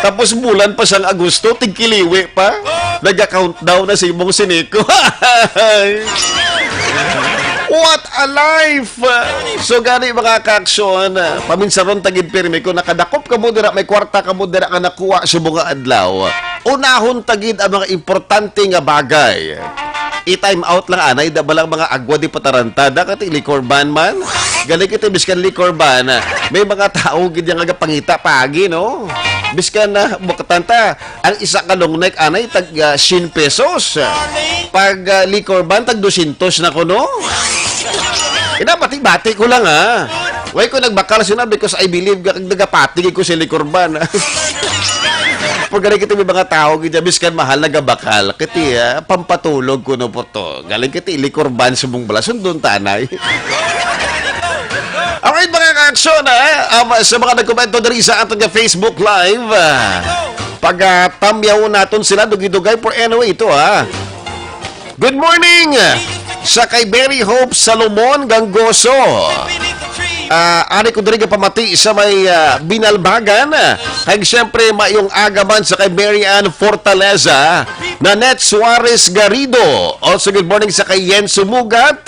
Tapos bulan pa sang Agosto, tigkiliwi pa. Naga-countdown na sa imong Sineco. What a life! So gani, mga kaaksyon, paminsaron ta gid pirmi, kung nakadakop kamo dira, may kwarta kamo dira nga nakuha subong nga adlaw, unahon ta gid ang mga importante nga bagay. I-time out lang anay, da ba lang mga agwa di patarantada, kati liquor ban man? Gali kita, biskan liquor ban, may mga tao gid nga nagapangita paagi, no? Biskan na, bukatan ta, ang isa ka long neck anay tag, ah, siyam pesos. Pag, ah, liquor ban, tag dosyentos na kuno. Ina, bati-bati ko lang, ha. Why ko nagbakal sina? Because I believe nga kag nagapati ko sa likurban. Pag gani kita may mga tao, gid, biskan mahal nagabakal. Kiti, ah, pampatulog ko no po to. Galing kiti likurban sa mong bala. Sundon tanay. Alright, mga ka-aksyon, ah, um, sa mga nagkomento diri sa aton nga Facebook Live, ah, pag, ah, tamyaw naton sila, dugay-dugay, for anyway, ito, ah. Good morning sa kay Mary Hope Salomon Ganggoso. Ah, ari ko diri pamati sa may, ah, Binalbagan. Kag siyempre, mayong aga man sa kay Mary Ann Fortaleza, Nanette Suarez Garrido. Also, good morning sa kay Yen Sumugat.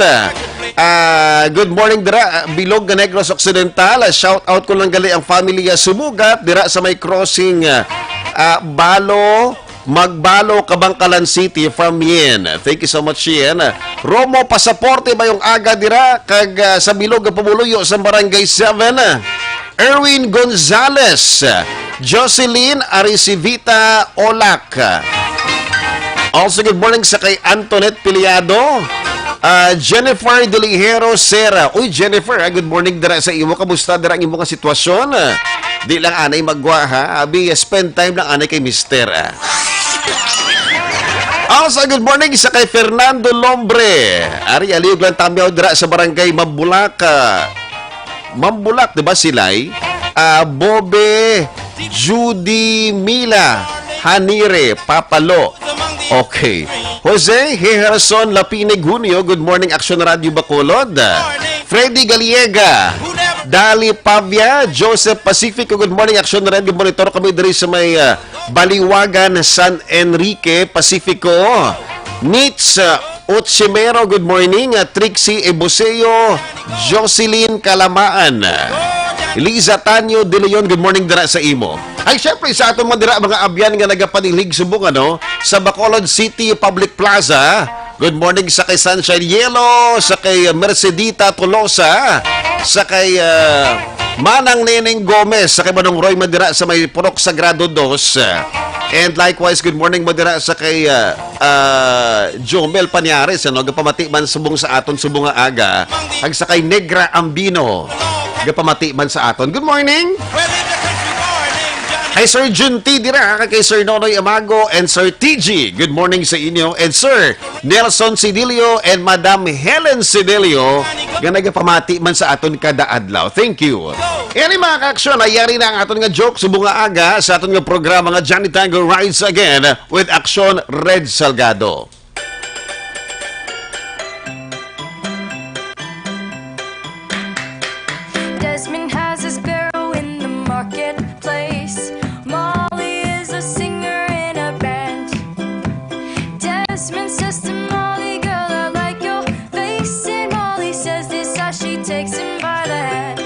Ah, good morning dira, ah, Bilog nga Negros Occidental. Ah, shout out ko lang gali ang family, ah, Sumugat dira sa may crossing, ah, ah, Balo, Magbalo, Kabangkalan City, from Yen. Thank you so much, Yen. Romo Pasaporte, mayong aga dira, kag, ah, sa bilog nga pumuluyo sa Barangay seven. Erwin Gonzalez, Jocelyn Aricivita Olak. Also, good morning sa kay Antoinette Piliado, ah, Jennifer Delihero Sera. Uy, Jennifer, ah, good morning dira sa imo. Kamusta dira ang imo nga sitwasyon? Ah, di lang anay magwa, ha? Abi, spend time lang anay kay mister, ah. Also, good morning sa kay Fernando Lombre. Ari, aliog lang tamyaw dira sa barangay Mabulaka. Mambulak, di ba, Silay? Ah, Bobe, Judy, Mila, Hanire, Papalo. Okay. Jose Heherson Lapine Junio, good morning, Action Radio Bacolod. Freddy Galiega, Dali Pavia, Joseph Pacifico, good morning, Action Radio. Monitor kami diri sa may, ah, Baliwagan, San Enrique, Pacifico. Nits, ah, Ochimero, good morning. Ah, Trixie Ebuseo, Jocelyn Kalamaan, Liza Tanyo De Leon, good morning dira sa imo. Ay, syempre, sa aton mga dira, mga abyan nga nagapanilig subong, ano, sa Bacolod City Public Plaza. Good morning sa kay Sunshine Yelo, sa kay Mercedita Tolosa, sa kay, ah, Manang Neneng Gomez, sa kay Manong Roy Madira sa may Purok Sagrado dos. And likewise, good morning Madira sa kay, ah, ah, Jomel Pañares, ano, gapamati man subong sa aton subong nga aga, ag sa kay Negra Ambino, gapamati man sa aton. Good morning! Hi, Sir Jun T dira, kay Sir Nonoy Amago and Sir T G. Good morning sa inyo. And Sir Nelson Sidilio and Madam Helen Sidilio nga nagapamati man sa aton kada adlaw. Thank you. Ini, mga ka-aksyon, ay yari na ang aton nga joke subong nga aga sa aton nga programa nga Johnny Tango Rides Again with Aksyon Red Salgado. Desmond has a sparrow in the marketplace. Molly is a singer in a band. Desmond says to Molly, "Girl, I like your face." And Molly says this as she takes him by the hand.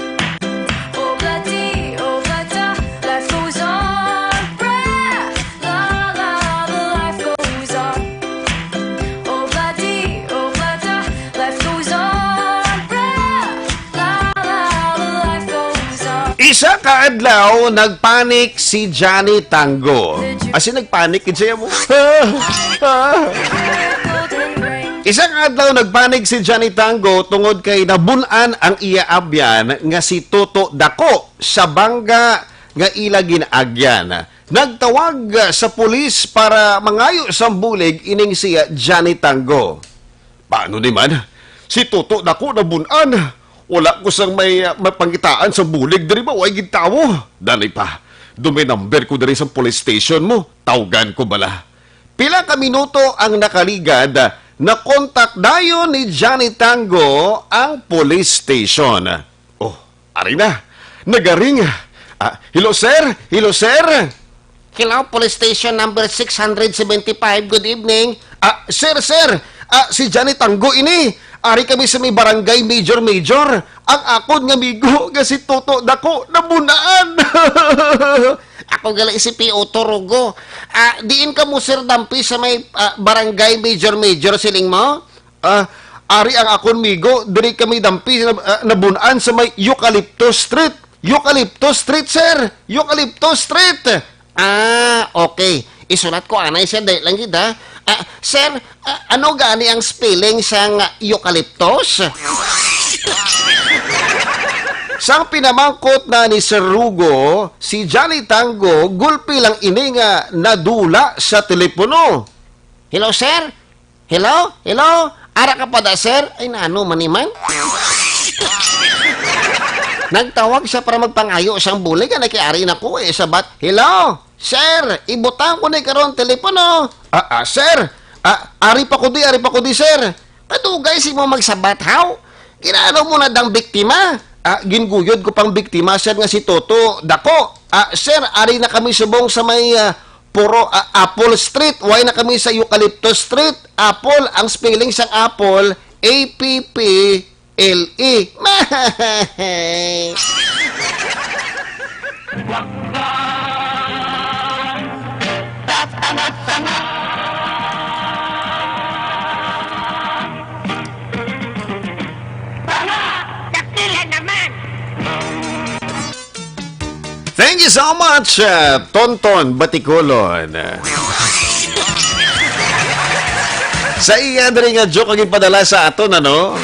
Oh, bloody, oh, bloody, life goes on. Brah, la, la, the life goes on. Oh, bloody, oh, bloody, life goes on. Brah, la, la, the life goes on. Isa ka adlaw, nagpanik si Johnny Tango. As in, nagpanik gid siya mo. Isa ka adlaw, nagpanik si Johnny Tango tungod kay nabun-an ang iya abyan nga si Toto Dako sa bangga nga ila gin-agyan. Nagtawag, ah, sa pulis para mangayo sang bulig ining si, ah, Johnny Tango. "Paano ni man? Si Toto Dako nabun-an. Wala ko sang may, ah, mapangitaan sa bulig diri ba? Way gid tawo." "Dali pa. Dumay number ko diri sa police station mo. Tawgan ko bala." Pila ka minuto ang nakaligad, nakontak dayon ni Johnny Tango ang police station. Oh, ari na. Nagaring. Ah, "Hello, sir. Hello, sir." "Hello, police station number six hundred seventy-five. Good evening." "Ah, sir, sir. Ah, si Johnny Tango ini. Ari kami sa may barangay Major Major. Ang akon nga amigo nga si Toto Dako nabunaan." "Ako gali si P O Turugo. Ah, diin kamo, sir, dampi sa may, ah, barangay Major Major, siling mo?" "Ah, ari ang akon migo, diri kami dampi na, ah, nabun-an sa may Eucalyptus Street." "Eucalyptus Street, sir! Eucalyptus Street!" "Ah, okay. Isulat ko anay, sir, dali lang gid, ha. Ah, sir, ah, ano gani ang spelling sang eucalyptus?" Sang pinamangkot na ni Sir Rugo, si Johnny Tango gulpi lang ini nga nadula sa telepono. "Hello, sir? Hello? Hello? Ara ka pa da, sir? Ay, nano man ni man?" Nagtawag siya para magpangayo sang bulig nga nakiari na ko, eh, sabat, "Hello? Sir, ibutang ko ni karon telepono." "Ah, ah, sir? Ah, ari pa ko di, ari pa ko di, sir." "Kadugay si mo magsabat, haw? Ginano mo na dang biktima?" "Ah, ginguyod ko pang biktima, sir, nga si Toto Dako. Ah, sir, ari na kami subong sa may, ah, puro, ah, Apple Street. Why na kami sa Eucalyptus Street? Apple, ang spelling sang apple, A P P L E." Tanga! Dakila naman! Thank you so much, uh, Tonton Batikolon. Sa iya diri nga joke ang ipadala sa aton, ano?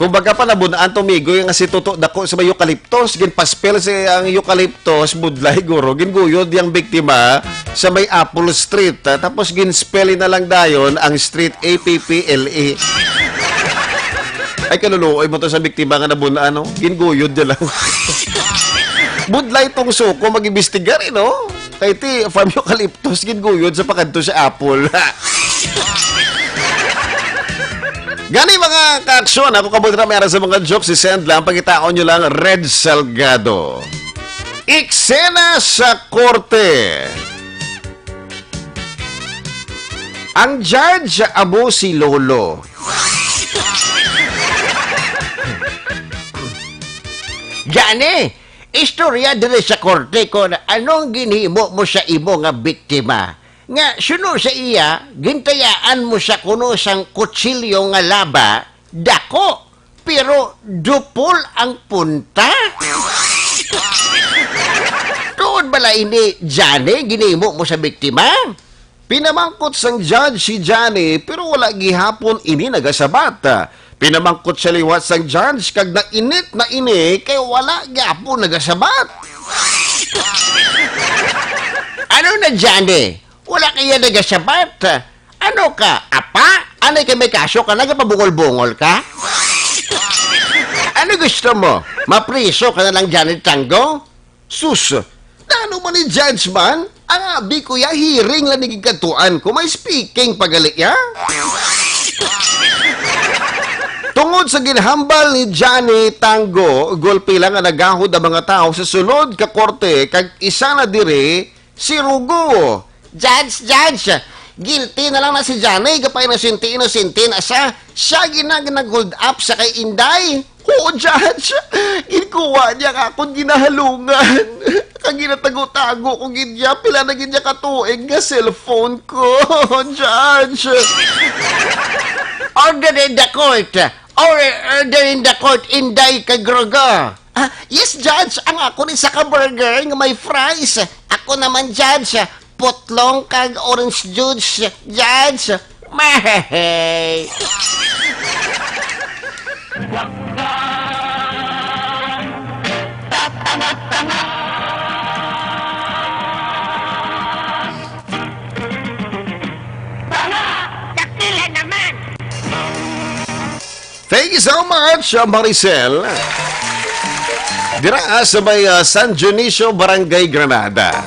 Kumbaga pa, nabun-an tumigoy nga si Toto Dako sa may eucalyptus. Ginpaspel si ang eucalyptus, budlay, guro. Ginguyod yang biktima sa may Apple Street, ah, tapos ginspell na lang dayon ang street, A P P L E. Ay, kaluluoy mo to sa biktima nga nabun-an, no? Ginguyod niya lang. Budlay tong suko mag-imbestigar, eh, no? Kay ti, from eucalyptus, ginguyod sa pakadto sa apple. Gani, mga kaaksyon, ako kabot na may ara sa mga jokes, i-send lang, pangitaon nyo lang, Red Salgado. Eksena sa korte. Ang judge amo si Lolo. Gani, istorya diri sa korte kon anong ginhimo mo sa imo nga biktima. Nga suno sa iya, gintayaan mo sa kuno sang kutsilyo nga laba, dako, pero dupol ang punta. Tuod bala ini, Johnny, ginhimo mo sa biktima? Pinamangkot sang judge si Johnny, pero wala gihapon ini nagasabat. Pinamangkot siya liwat sang judge, kag nainit na ini kay wala gihapon nagasabat. Ano na, Johnny? Wala kaya nagasabat? Ano ka, apa? Ano kay may kaso ka, nagapabungol-bungol ka? Ano gusto mo? Mapriso ka na lang, Johnny Tango? Sus, nano man ni judge man? Ang abi ko ya, hearing lang ni gigkadtuan ko, may speaking pa gali ya. Tungod sa ginhambal ni Johnny Tango, gulpi lang nga nagahod ang mga tawo sa sulod ka korte, kag isa na diri si Rugo. Judge, judge, guilty na lang na si Johnny, kapay inosente, inosente na siya. Siya gina nga nag-hold up sa kay Inday. Oo, Judge. Ginkuha niya ang akon ginahalungan. Kag ginatago-tago ko gid niya. Pila na gid niya katuig nga cellphone ko, Judge. Order in the court. Or, order in the court, Inday kag Rugo. Ah, yes, Judge. Ang akon isa ka burger nga may fries. Ako naman, Judge, putlong kag orange juice, Judge. Mahay. Tanga! Dakila naman! Thank you so much, uh, Maricel. Dira, ah, sa may, ah, San Dionisio, Barangay Granada.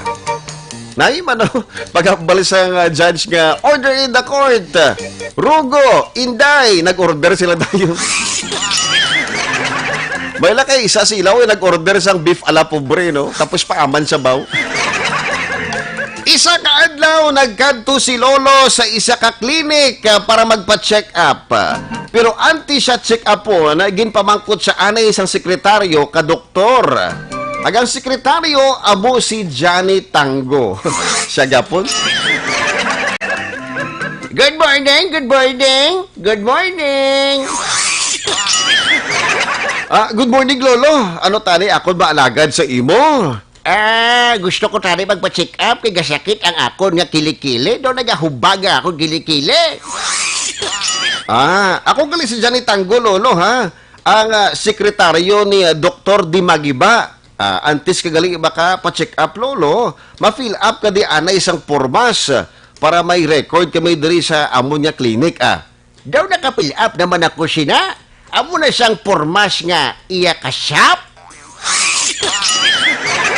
Nai man, no? Pagkabal sa, ah, judge nga, "Order in the court. Rugo, Inday." Nag-order sila dayon. May lakay, isa sila, oy, nag-order sang beef ala pobre, no? Tapos paaman sa baw. Isa ka adlaw, nagkadto si Lolo sa isa ka klinik, ah, para magpa-check up. Pero antes siya check upon, ginpamangkot siya anay sang sekretaryo ka doktor. Kag ang sekretaryo amo si Johnny Tango. Siya gapon. Good morning, good morning, good morning. Ah, good morning, Lolo. Ano tani akon maalagad sa imo? Ah, gusto ko tani magpa-check up kay gasakit ang akon nga kilikili. Daw nagahubag ang akon kilikili. Ah, ako gali si Johnny Tango, Lolo, ha? ang, ah, sekretaryo ni, ah, Doktor Dimagiba. Ah, antes ka gali maka pa-check up, Lolo, ma-fill up ka di anay isang pormas, ah, para may record kami diri sa amon nga clinic, ah. Daw naka-fill up naman ako sina. Amo na sang pormas nga iya ka shop.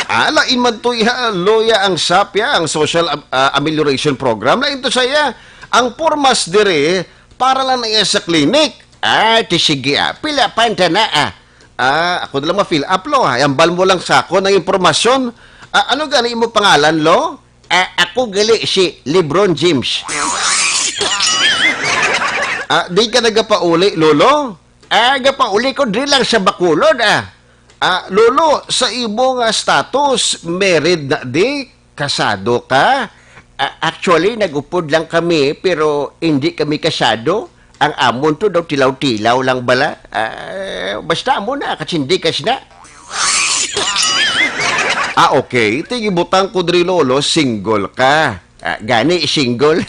Ah, lain man to iya, Loya, ang shop ya, ang social am-, ah, amelioration program. Lain to sa iya. Ang pormas diri, para lang na iya sa clinic. Ah, ti sige, ah. Pila pa ang tana, ah. Ah, ako na lang ma-fill up, Lo, ha. Ambal mo lang sa akon ang impormasyon. Ah, ano gani imo pangalan, Lo? Ah, ako gali si LeBron James. Ah, di ka nagapauli, Lolo? Ah, gapauli ko diri lang sa Bacolod, ah. Ah, Lolo, sa imo nga status, married na di? Kasado ka? Ah, actually, nag-upod lang kami, pero hindi kami kasado. Ang amon to daw tilaw-tilaw lang bala. Ah, basta amo na, kachindikas na. Ah, okay. Ti gibutang ko diri, Lolo, single ka. Ah, gani, single.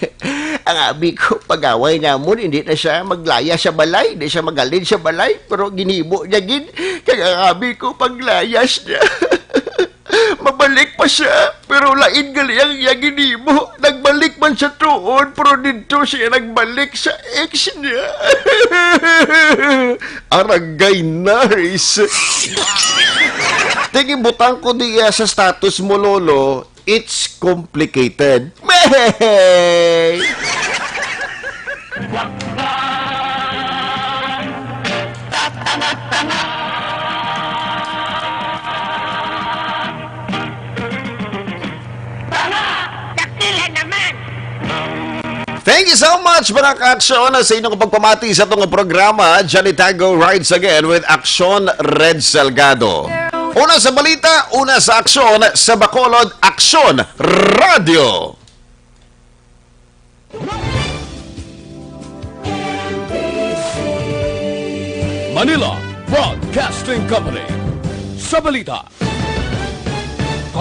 Ang abi ko, pag-away namon, hindi na siya maglaya sa balay, hindi siya magalin sa balay, pero ginhimo niya gid. Kag ang abi ko, paglayas niya. Mabalik pa siya, pero lain gali ang iya ginhimo. Nagbalik man sa tuod, pero didto siya nagbalik sa ex niya. Aragay, nice. Ti gibutang ko diya sa status mo, Lolo, it's complicated. Mehey! Dakila naman! Thank you so much, mga ka-aksyon, sa inyong pagpamati sa atong programa. Johnny Tango rides again with Aksyon Red Salgado. Una sa balita, una sa aksyon, sa Bacolod, Aksyon Radio. Manila Broadcasting Company. Sa balita.